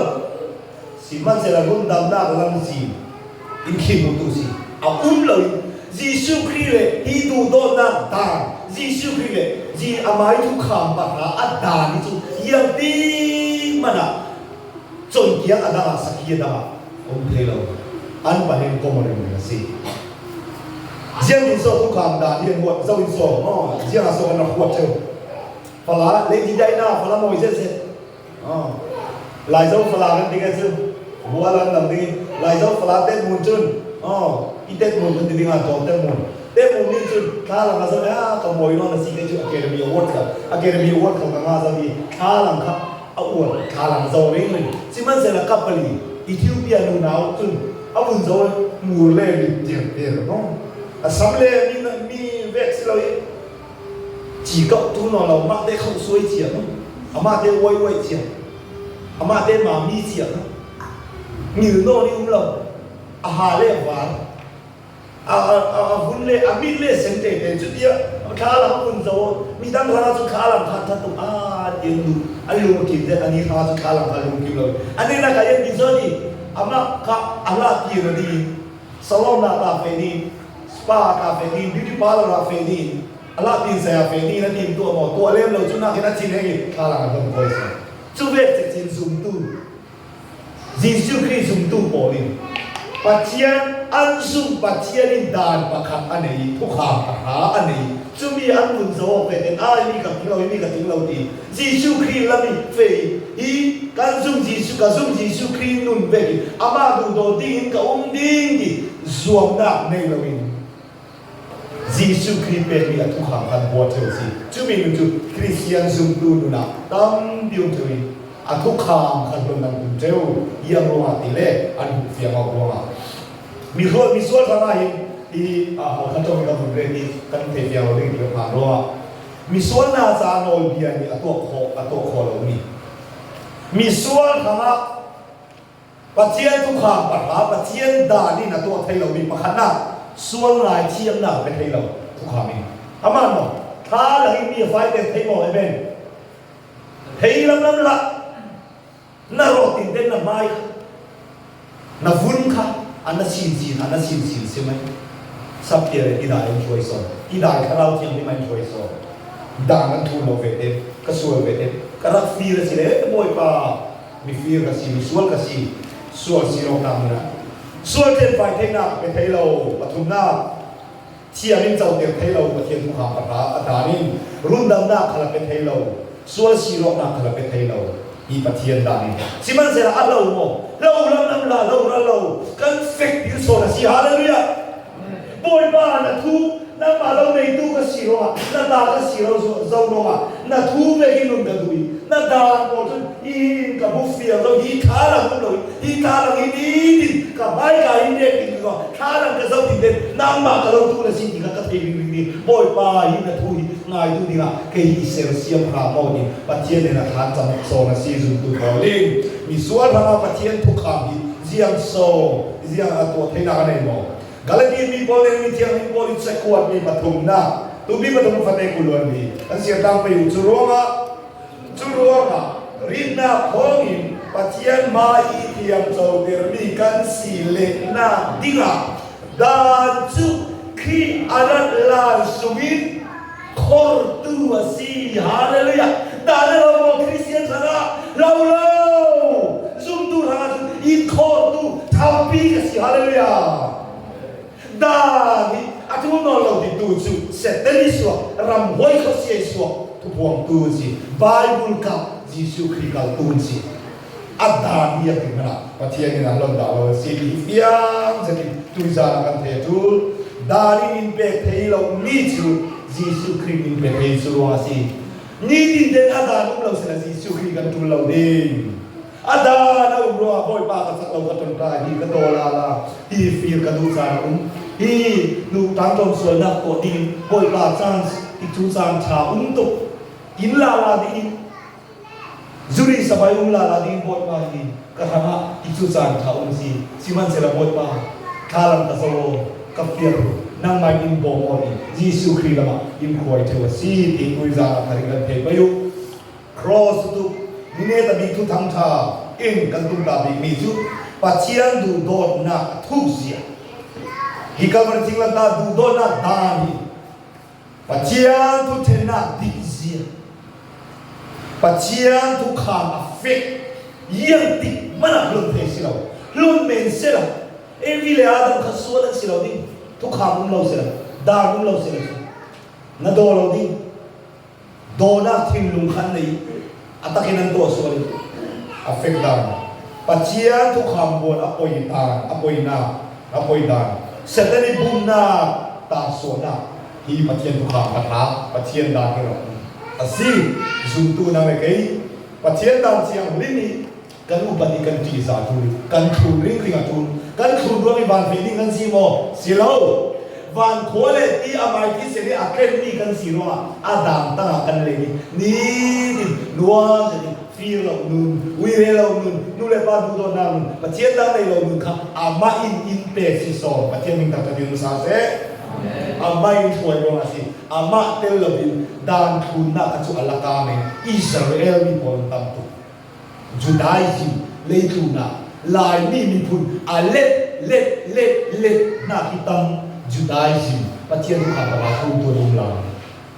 sihmanhsehlaw rundamnak lam si in khim tu si a um lo in Jesuh Khrih le hi duhdawtnak dan Jesuh Khrih le ji amai thu kham pahra a dan hi cu iang ti mana cawnpiak a dang ah sakhi a dang ah um thei lo an panin kom ring a si jiang in so thu kham dan hi an huat zo in so no jiang a so kan rak huat theu fala lady Diana fala moi zet zet Laizo fala kan ti cu bual an dang ding Laizo fala tet mun cun i tet mun kan ti ding ah tlawm tet mun tet mun nih cun thla lang a zoh a ka mawi non a si te cu Academy Award kha Academy Award kha ka nga zo i thla lang kha a uan thla lang zo ring ring sihmanhsehlaw kapali Ethiopia nu nau cun a vun zo mur le mi tir tir no a sam le mi mi vek si lo i Ci kauh tu naw lo mah te kho suai cia no amah te uai uai cia amah te mami cia no ngil nawn i um lo a ha le a var a a vun le a mit le sen te te cu tia thla lang vun zo mi dang hla cu thla lang kha tha tuk a tiang du an lung a kim zet ani hla cu thla lang kha lung kim lo ani na ka yan ti zo ni ama kha ala ti ra di Salon ah kaa fe dih, spa ah kaa fe dih, beauty parlor ah fe dih, alah tin saya fe dih na tim tuah maw tuah lem lo cu nakin a thin heng i thlalang a hlam koi si. Cu ve cecin zumtu Jesuh Khrih zumtu pawl in Pathian an zumh Pathian in dan pakhat a nei i thukham pahra a nei cumi an vun zawk ve ten ai mi ka tling lo mi ka tling lo ti Jesuh Khrih lam i fe i kan zum Jesuh ka zum Jesuh Khrih nun vek i amah duhdaw ding in ka um ding ti zuamnak nei loin Jesuh Khrih pekmi a thukham khan bua ṭheo si. Cumi nun cu Christian zumtu nun ah tampi um ṭheo i a thukham khan hlon an um ṭheo iang ruangah ti le an hmuh fiang awk ruangah mi hrual mi sual hrang ah hin hi a kan ṭong kan vun ret i kan thei fiang lo ding ti kan phan ruangah misual hna caah nawlbia nih a tuah khawh a tuah khawh lomi misual hrangah Pathian tukhang pahra Pathian dan in a tuah thei lomi pakhatnak sual ngaithiamnak pe thei lo tukhang in aman maw thla lang in mi a fai ten thei maw amen thei lam lam la Na rawt in ten na hmai kha na vun kha a na chinchin a na chinchin si mei saptia le tidai an hruai sawn tidai thlarau thianghlim an hruai sawn dang an thu lo ve te ka sual ve te ka rak fir a si le bawipa mifir ka si misual ka si sual si lo na mun sual ten fai theihnak pe thei lo pathumnak thiang in coter thei lo Pathian thuhang pahra a dan in rundamnak kha la pe thei lo sual sirawknak kha la pe thei lo hi Pathian dan in sihmanhsehlaw a lo maw lo lam lam la lo ral lo kan fek dil sawn a si hallelujah Bawipa na thu nangmah lo neitu ka si ruangah na ta ka si lo zo ruangah na thu ve hi nun ka duh i na dan pawl cun in ka bu fiang lo hi thla lang um lo hi thla lang hi nitin ka hmaika hi nek ding ko thla lang ka zoh ding den nangmah ka lo tu na si ti kha ka thei ring ring ni bawipa hi na thu hi ngaitu dingah kei hi i sersiam hram maw ti Pathian nih na thlan cam sawn a si zumtu pawl in misual hrangah Pathian thukham hi ziang sawm ziang a tuah theinak a nei maw? Galati mi pawl le mi thianghlim pawl i cakuat mi pathumnak tupi pathum fate kuluan mi an siatlang pei u. Cu ruangah cu ruangah rinnak thawngin Pathian hmai i thiamcotermi kan si lehnak dingah dan cu Khrih a rat lan sungin khortu a si. Hallelujah! Dan a lo maw Christian hrangah? Lo lo! Zumtu hrangah cun in khortu thampi ka si. Hallelujah! Dan hi a ṭul nawn lo ti tu cu Satan i suak, ramhuai khuasia i suak thupuangtu an si. Bible kap Jesuh Khrih kaltu an si. A dan hi a ti hmanh ah Pathian in a hlon dah lo an si ti hi fiang zetin tuizan ah kan thei a ṭul. Dan in in pek thei lo mi cu Jesuh Khrih min pe thei cu ruang a si. Nitin ten a dan um lo sila Jesuh Khrih kan ṭul lo ding. A dan a um ruangah Bawipa ka cak lo ka ṭonṭai hi ka daw la la hi fir ka duh caan a um. Hi nu tangṭawm sualnak tuah ding Bawipa chance ti cu caan ṭha um tuk. Inn la la ding Zuri sabai um la la ding Bawipa hi ka hrangah i cu caan ṭha um si. Sihmanhsehlaw Bawipa thlalang ka zo aw, ka fir nangmah in bawm aw ti Jesuh Khrih lamah in khuai ṭheo a si ti tuizaan ah thar in kan thei pei u. Cross tu nine ta bik thu thang ṭha in kan tum ta bik mi cu Pathian duhdawtnak a thuk zia. Hi Calvary thinglam ta duhdawtnak dan hi Pathian thu ṭhennak dik zia. Pathian thu kham a fek. Iang tik hmanh ah hlun thei si lo. Hlun men sela. Evi le Adam kha sual an si lo ding. Thukham um lo sela. Dar um lo sela cu. Na daw lo ding. Dawnak thinlung khan nei a takin an tuah sual i a fek dan. Pathian thukham buan a poi dan, a poinak, a poi dan. Satan i bumnak ta sawhnak hi Pathian thukham ka hla, Pathian dan hi rak um. A si, zumtu na le kei Pathian dan thianghlim i kan upat i kan ṭihzah ṭul, kan thlun ringring a ṭul. Kan thlun ruang i van ve ding kan si maw? Si lo. Van khua le ti a mai ti sen i a tlenmi kan si ruangah a dang tangah kan len i nitin nuam tein fir lo nun, uire lo nun, nu le pa duhdawtnak nun, Pathian dang nei lo nun kha amah in in pek si sawm. Pathian min thangṭhat in hmasa seh. Amah in hruai ruangah a si. Amah tel loin dan thlunnak kha cu a laka men Israel mi pawl an tam tuk. Judaism leitlunak Laimi miphun a let let let let hna khi tam Judaism Pathian kha ka ba tu tuan um la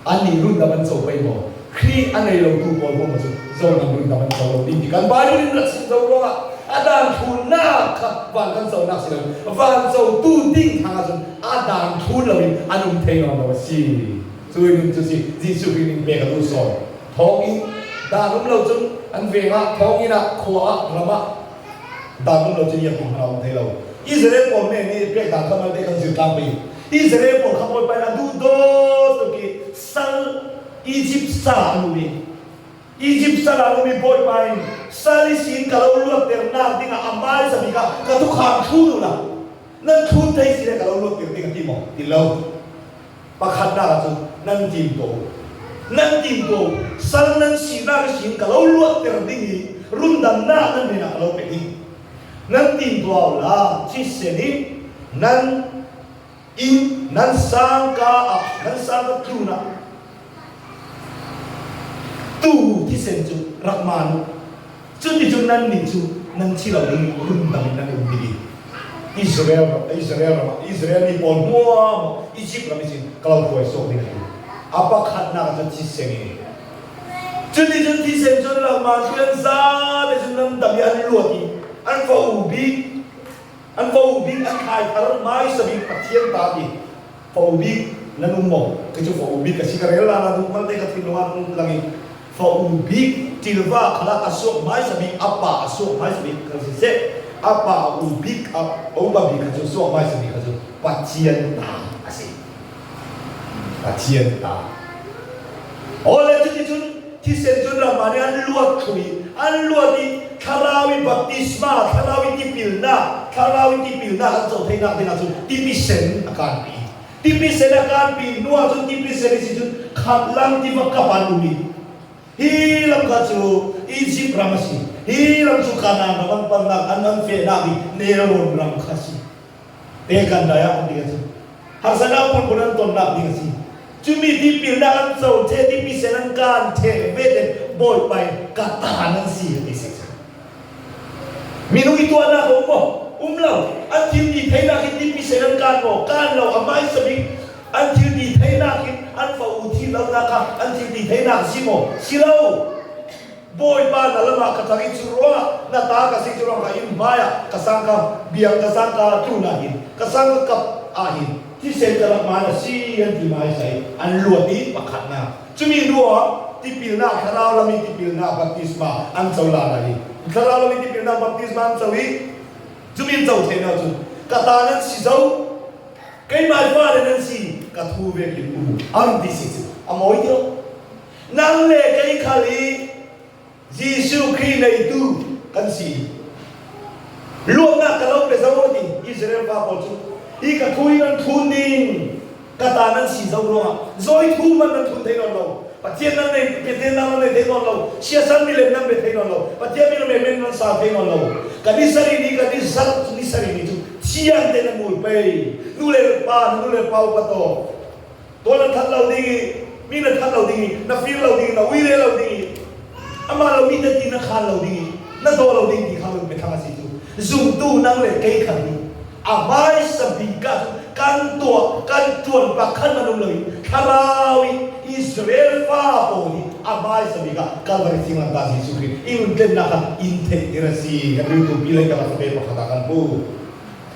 an nih rundam an co pei maw Khrih a nei lo tu pawl hom cu zonam rundam an co lo ding ti kan Bible in rak chim zo ruangah a dan thunnak kha van kan co nak si lo van co tu ding thang ahcun a dan thun lo in an um thei nawn lo a si cu in cu si Jesuh Khrih ning pek a duh sawn Thawnginn dan um lo cun an veng ah thawnginn ah khua ah ram ah dan um lo cun iang hna um thei lo. Israel pawl men nih pek dan kha malte kan zir tlang pi. Israel pawl kha Bawipa in a duh dawt tuk i sal Egypt sal ah an um i Egypt sal ah an um i Bawipa in sal i sin ka lo luatter nak ding ah a hmaisa bik ah ka tukham thlun u la nan thlun thei si le ka lo luatter ding a ti maw? Ti lo. Pakhatnak ah cun nan tim ko. Nan tim ko. Sal nan sinak sin ka lo luatter ding i rundamnak nan hnenah ka lo pe ding. Nan tim tuah la thisen in nan inn nan sangka ah nan sangka tlun ah tuu thisen cu rak maan u. Cuticun nannih cu nan thi lo ding rundam in nan um ti ding. Israel ram Israel ram ah Israel mi pawl hmuam Egypt ram in ka lo hruai sawh ding a ti. A pakhatnak cu thisen in. Cuticun thisen cun langmang cu an zate cun nan dam i an luat i an fa u bik an fa u bik an thlai thar hmaisa bik Pathian ta ti fa u bik nan um maw? Kei cu fa u bik ka si ka rel la la duh malte ka thinlung ah lang i Fa u bik ṭilva khal ah a suak hmaisa bik a pa a suak hmaisa bik kha siseh a pa u bik a upa bik kha cu suak hmaisa bik kha cu Pathian ta a si. Pathian ta. Awle cuticun thisen cun ramah nih an luat thlu i an luat i thlarau i baptisma thlarau i tipilnak thlarau i tipilnak an co theinak dingah cun tipisen a kanpi. Tipisen a kanpi hnu ah cun tipisen i si cun kha. Khat lam tiva kap an um i hi lam kha cu Izipt ram a si. Hi ram cu Kanaan ram an pannak an an fehnak i nelrawn ram kha a si. Te kan dai ah um ding a si. Harsatnak phunphun an tonnak ding a si. Cumi tipilnak an co the timi sen an kaan the ve te Bawipa in ka ta nan si ti si. Minung i tuahnak a um maw? Um lo. An thil ti theinak in timi sen an kaan maw? Kaan lo. A hmaisa bik an thil ti theinak in an fa u thi lonak kha an thil ti theinak a si maw? Si lo. Bawipa na lam ah ka tang i cu ruangah na ta ka si cu ruangah inn hmaiah ka sangka biang ka sangka tlun ah hin ka sangka kap ah hin thisen ka rak man a si an ti maisai an luat i pakhatnak cumi hnu ah tipilnak thlarau lam i tipilnak baptisma an co la lai i thlarau lam i tipilnak baptisma an co i cumi an co the na cun ka ta nan si zo keimah fale nan si ka thu ve kin u an ti si cu a mawi ti lo Nang le kei khal i Jesuh Khrih neitu kan si. Luatnak ka lo pe zo ti Israel fa pawl cu hi ka thu in an thun ding ka ta nan si zo ruangah zawi thu man nan thun thei nawn lo Pathian nan nei Pathian nan nei thei nawn lo siasal milem nan be thei nawn lo Pathian min men men nan sa thei nawn lo kan ni sari ni kan ni sar ni sari ni cu thiang te na ngul pei nu le pa nu le pa upa to Kawl na that lo ding i mi na that lo ding i na fir lo ding i na uire lo ding i amah lo mi na ti na khaan lo ding i na daw lo ding ti kha run biathang a si cu zumtu nang le kei khan hi a hmaisa bik ah cun kan tuah kan ṭuan pakhat man um loin thlarau i Israel fa pawl hi a hmaisa bik ah Calvary thinglamtah Jesuh Khrih i run tlennak kha in theihter a si. Hebrew tupi lei kan rak pe pakhat ah kan hmu.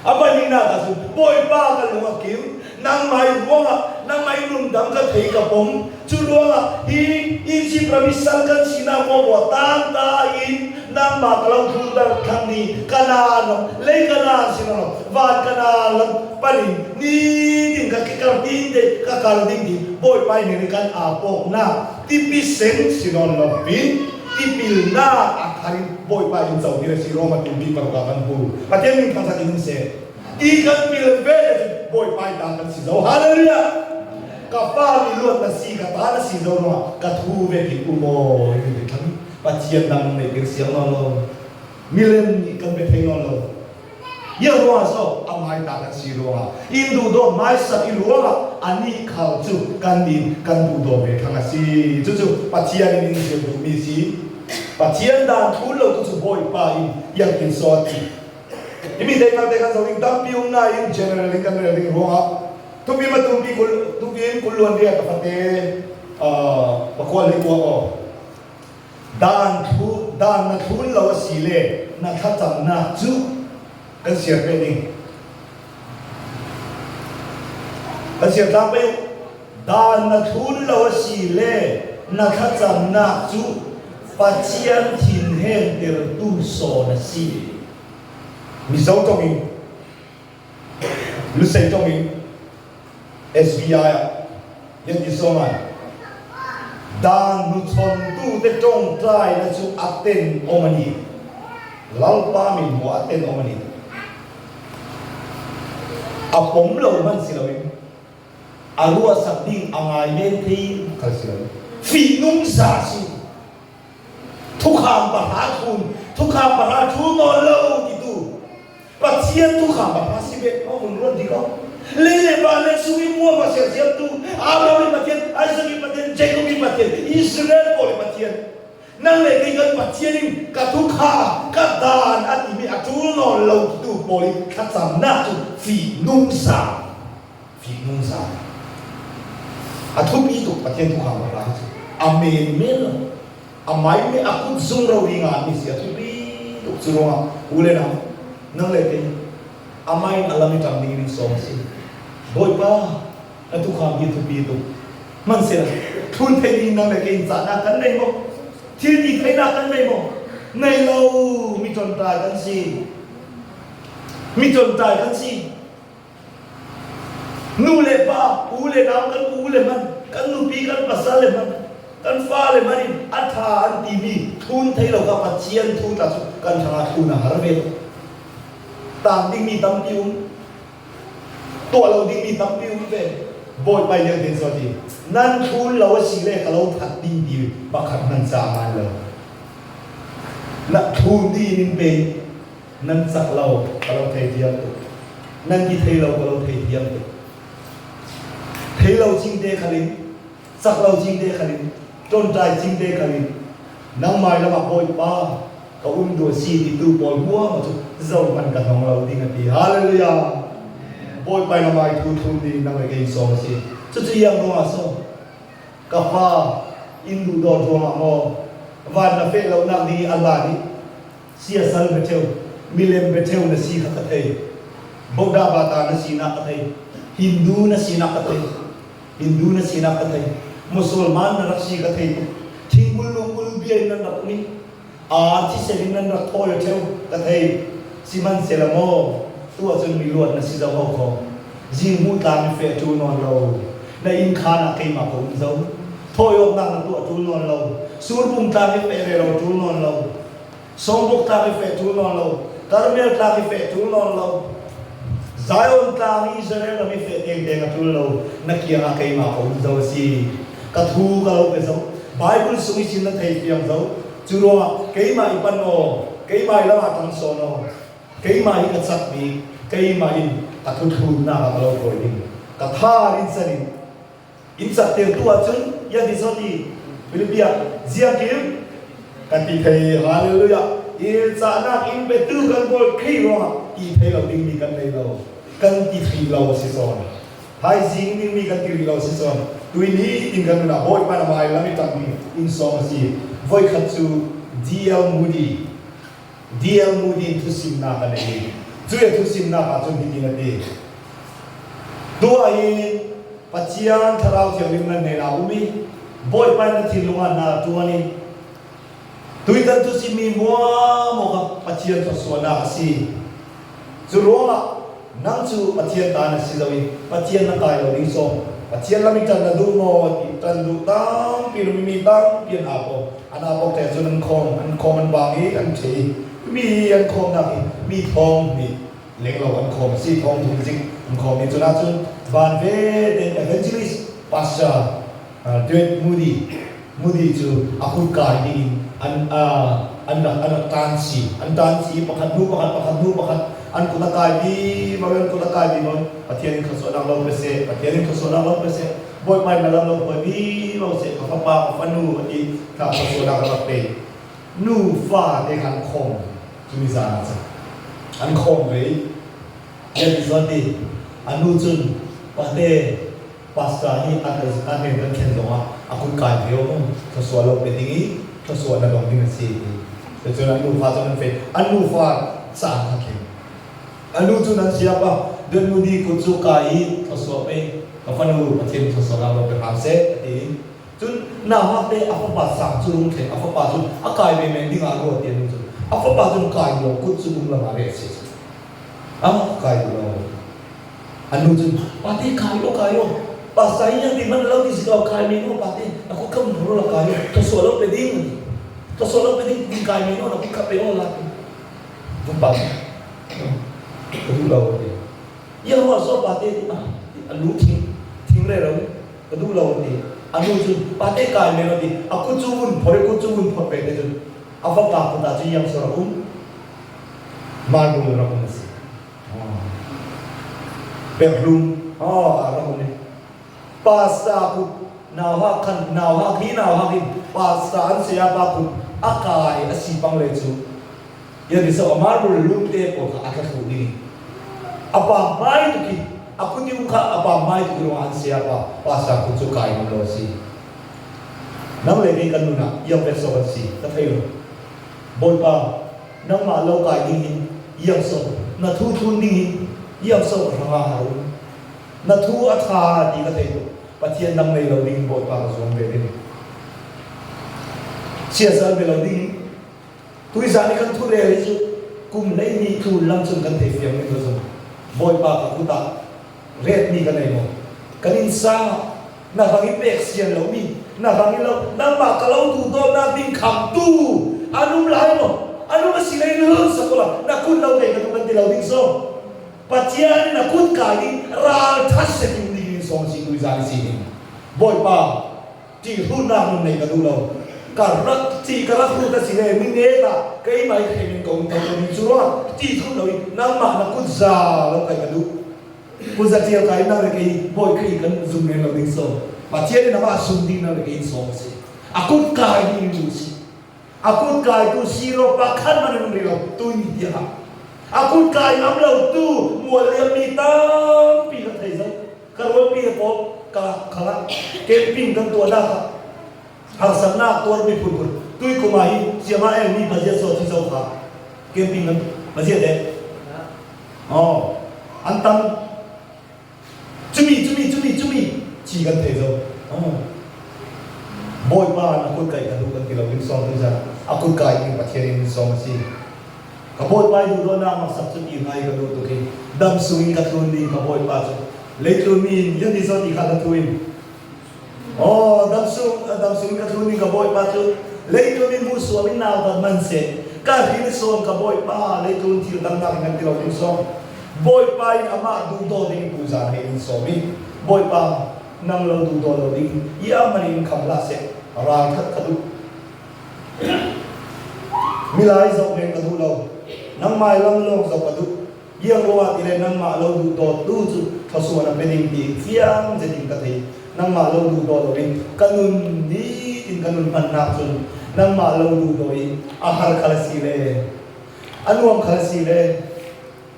A pahnihnak ah cun Bawipa ka lung a kim, nangmah i ruangah nangmah i lungdang ka thei ka pom. Cu ruangah hi Izipt ram i sal kan sinak ruangah tangta in nangmah ka lo thulter than i Kanaan ram, lei Kanaan si lo, van Kanaan lam pan in nitin ka kikar tin te ka kal ding ti Bawipa nih kan aa pawknak tipi seng si nawn lo pin tipilnak a thar in Bawipa in co ti le si Roma tumpi paruk ah kan hmu. Pathian min thangthat in um seh. Ti kan pil ve le cun Bawipa in ta kan si zo. Hallelujah! Ka pa mi luat na si, ka ta na si zo ruangah ka thu ve ti u maw ti ti thang Pathian dang nei tir siang nawn lo. Milem nih kan be thei nawn lo. Ia ruangah so amai ta kan si ruangah in duh dawt hmaisak i ruangah anih khal cu kan in kan duh daw ve thang a si. Cucu Pathian in in zir duhmi si. Pathian dan thul lo tu cu Bawipa in iangin so a ti. Himi te kal te kan zo ding tampi um nain general in kan rel ding ruangah tupi ma tumpi kul tupi in kulluan ria ka fate pakual le kuak aw Dan thu dan na thlun lo a si le na thlacamnak cu kan siar pe ding. Kan siar tlang pe u. Dan na thlun lo a si le na thlacamnak cu Pathian thinhen tertu sawn a si. Mizo tong in Lusei tong in SBI ah yan ti songan dan hnuchontu te tawngtai na chu a ten awm a ni Lalpa min hmuh a ten awm a ni a pom lo hman si loin a ruahsak ding a ngai men thei khal si lo fihnung sa si thukham pahra thun thukham pahra thu nawl lo ti tu Pathian tu kha bak si ve ko mun ruat di ko. Le le pa le sung i mua ma ser siam tu Abraham i Pathian, Isaac i Pathian, Jacob i Pathian, Israel pawl i Pathian. Nang le kei kan Pathian in ka tu kha ka dan a timi a tul nawn lo tu pawl i thlacamnak cu fi nung sa fi nung sa a thupi tuk Pathian tu kha ma ra cu amen men lo A mai nih a kut zung rori nga mi si a thupi tuk cu ruangah u le nau nang le kei a mai in a lam i ṭang ding in sawm a si. Bawipa na tukham hi thupi tuk. Hmanhsehlaw thlun thei ding nang le kei in cahnak kan nei maw? Thil ti theinak kan nei maw? Nei lo mi ṭonṭai kan si. Mi ṭonṭai kan si. Nu le pa, u le nau kan u le hmanh, kan nupi kan pasal le hmanh, kan fale hmanh in a ṭha an timi thlun thei lo kha Pathian thu tla cu kan hrangah thlun a har ve. Taang dingmi tampi um, tuah lo dingmi tampi um ve. Bawipa nih a tin so ti nan thun lo a si le ka lo that ding ti pakhat hmanh ca ngan lo. Na thun dih in pe nan cak lo ka lo thei thiam tuk. Nan ti thei lo ka lo thei thiam tuk. Thei lo cing te khalin cak lo cing te khalin tontai cing te khalin nangmai lamah Bawipa ka um duh si ti tu pawl huam cu zo hman ka hnong lo ding a ti. Hallelujah. Bawipa na mai thu thum ding nang le kei sawm a si. Cucu iang ruangah so ka fa in duh dawt ruangah maw van na feh lo nak ding i Allah nih siasal biacheu milem biacheu na si kha ka thei. Buddha bata na sinak ka thei. Hindu na sinak ka thei. Hindu na sinak ka thei. Musulman na rak si ka thei tuk. Thingkul lungkul bia in nan rak um i aa thisen in nan rak thawi a ṭheu ka thei. Sihmanhsehlaw maw tu ahcun mi luat na si zo ko kho. Zing tlang i feh ṭul nawn lo. Na inn khaan ah keimah ka um zo. Thawi awknak na tuah ṭul nawn lo. Surbung tlang i feh re lo ṭul nawn lo. Songbuk tlang i feh ṭul nawn lo. Karmel tlang i feh ṭul nawn lo. Zion tlang i Israel ram i feh dengdeng a ṭul lo. Na kiang ah keimah ka um zo a si. Ka thu ka lo pe zo. Bible sung i sin na thei fiang zo. Cu ruangah keimah i pan aw, keimah i lam ah ṭang sawn aw, keimah hi ka cak bik, keimah in ka thuthlunnak ah ka lo kawi ding. Ka tha rin san in in cak tir tu ahcun ya ti so ti Philippia ziakim kan ti thei. Hallelujah. I cahnak in petu kan Bawi Khrih ruangah ti thei lo dingmi kan nei lo, kan ti thei lo a si zawn. Thaizing dingmi kan ti rih lo si cun tui ni tin kan nun ah Bawipa na mai lam i ṭangmi inn sawm a si. Voikhat cu D.L. Moody D.L. Moody in thusimnak a nei i cu a thusimnak ah cun hitin a ti. Tuah hi Pathian Thlarau Thianghlim nan hnen ah um i Bawipa na thinlung ah na ṭuan i tuitan thusimmi muam awkah Pathian thluachuahnak a si. Cu ruangah nang cu Pathian ta na si lo i Pathian na kai lo ding sawm. Pathian lam i ṭan na duh maw ti ṭan duh tampi rum i mi tampi an ap awk. An ap awk te cun an khawm, an khawm an bang i an ṭhe i mi an khawmnak hi mi thong nih lenglo an khawm a si, thong thum zik an khawm i cun ahcun van ve tein evangelist pastor Dwight Moody Moody cu a kut kai ding in an an rak an rak tan si an tan si pakhat hnu pakhat pakhat hnu pakhat an kut a kai bi mo an kut a kai bi mo Pathian in thluachuahnak lo pe seh, Pathian in thluachuahnak lo pe seh, Bawipa in na lam lo hruai bi mo seh, ka fapa ka fanu a ti kha thluachuahnak a rak pe. Nu fa te khan khawm cu mi zan ah cun an khawm ve i yan ti zawn ti anu cun pate Pastor hi a a hnen kan thlen zongah a kut kai ve um thluasuah lo pe ding i thluasuah na dong ding a si ti. Cun an nufa cu an fe an nufa caan kha khin a nu cu nan siap a Dunmudi kut cu kai i thluasuah pe ka fanu Pathian thluasuah lo pe hram seh a ti. Cun nauhak te a fapa sang cu rung thleng a fapa cu a kai ve men ding ah rua ti a nu cu a fapa cun kai lo kut cu lung lam ah reh a si. A kai lo. An nu cun, Pate kai aw kai aw, pastor hi ti man lo ti si ko kai men aw pate, na kut kam thoro la kai aw, thawsuah lo pe ding a ti. Thawsuah lo pe ding ding kai men aw, na kut kha pe aw la ti. Vun pa ka duh lo a ti. Ia ruah so pate ti ah a lu thing thing re ro ka duh lo a ti. A nu cun pate kai men aw ti. A kut cu vun phor i kut cu vun phor pe te cun a fapa kut ah cun iang sor a um. Marble rak um a si. Pekhlum a rak um i pasta kut nau khan nau hak hi nau hak in pasta an saya pa kut a kai a si pang le cu ya ni so amar bul lum te pawl kha a tla thlu ding a pa mai tu khi a kut um kha a pa mai tu khi an saya pa pasta kut cu kai ngam lo si nang le kei kan nun ah iang pek so kan si ka thei lo Bawipa nangmah lo kai ding in iang so na thu thlun ding in iang so ka hrang ah har um na thu a tha ti ka thei tuk Pathian dang nei lo ding Bawipa ka zuam ve ding siasal ve lo ding tuizan i kan thu rel hi cu kum 12 thu lam cun kan thei fiang ding ka zum Bawipa ka kut ah ret mi ka nei maw kan in sang ah na rang i pek sian lomi na rang i lo nangmah ka lo tu dawtnak ding khamtu an um lai maw an um a si lei lun sakola na kut lo kei ka tu kan ti lo ding so Pathian in na kut kai ding ral that se tu ding in. sawm si tui zan i si ding. Bawipa, ṭihhunnak nun neih ka duh lo. Ka rak ci ka rak lut a si le mi nek ah keimah i hrem in ka um kho lomi cu ruah ṭih thut loin nangmah na kut za lo kai ka duh. Kut za ṭial kai nang le kei Bawi Khrih kan zum men lo ding so. Pathian in amah sum ding nang le kei in sawm a si. A kut kai ding mi si. A kut kai tu siro pakhat man in rih lo tu ni tiang ah. A kut kai ngam lo tu mual liam mi tampi kan thei zo. Ka rualpi he pawl ka khala camping kan tuah nak ah harsatnak tuar mi phunphun tui kum ah hi siama el mi budget so thi zo kha camping kan budget de oh an tam chumi chumi chumi chumi chi kan thei zo oh Bawipa na kut kai ka du kan ti lo in song tu za a kut kai in Pathian in song si Ka Bawipa i duhdawtnak maksak cu ti ngai ka duh tuk i dam sung in ka tlun ding ka Bawipa cu leitlun mi in yan i zawt i kha ka tlu in Oh dam sung dam sung in ka tlun ding ka Bawipa cu leitlun in mu suam in nau dat man seh ka hrin sawn ka Bawipa leitlun thil dang nak in kan ti lo ding song Bawipa in amah duhdaw ding tu zan he in sawm i Bawipa nang lo duhdaw lo ding i amah in kham hlah seh ral that ka duh Milai zoh men ka duh lo. Nangmah i lam lawng zoh ka duh. Iang ruangah ti le nangmah lo duh dawt tu cu thluachuah na pe ding ti fiang zet in ka thei. Nangmah lo duh daw loin ka nun nitin ka nun hmannak cun nangmah lo duh daw i a har khal a si le a nuam khal a si le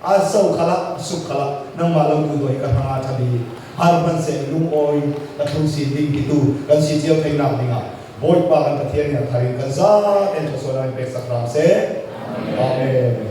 A so khalah suk khalah nangmah lo tu doi ka hrang ah ṭhabi har hmanhseh lungawi ka thlung sin ding titu kan si cio theinak dingah Bawipa kan Pathian nih a thar in kan zaten thluachuahnak in pek sak hram seh. Amen.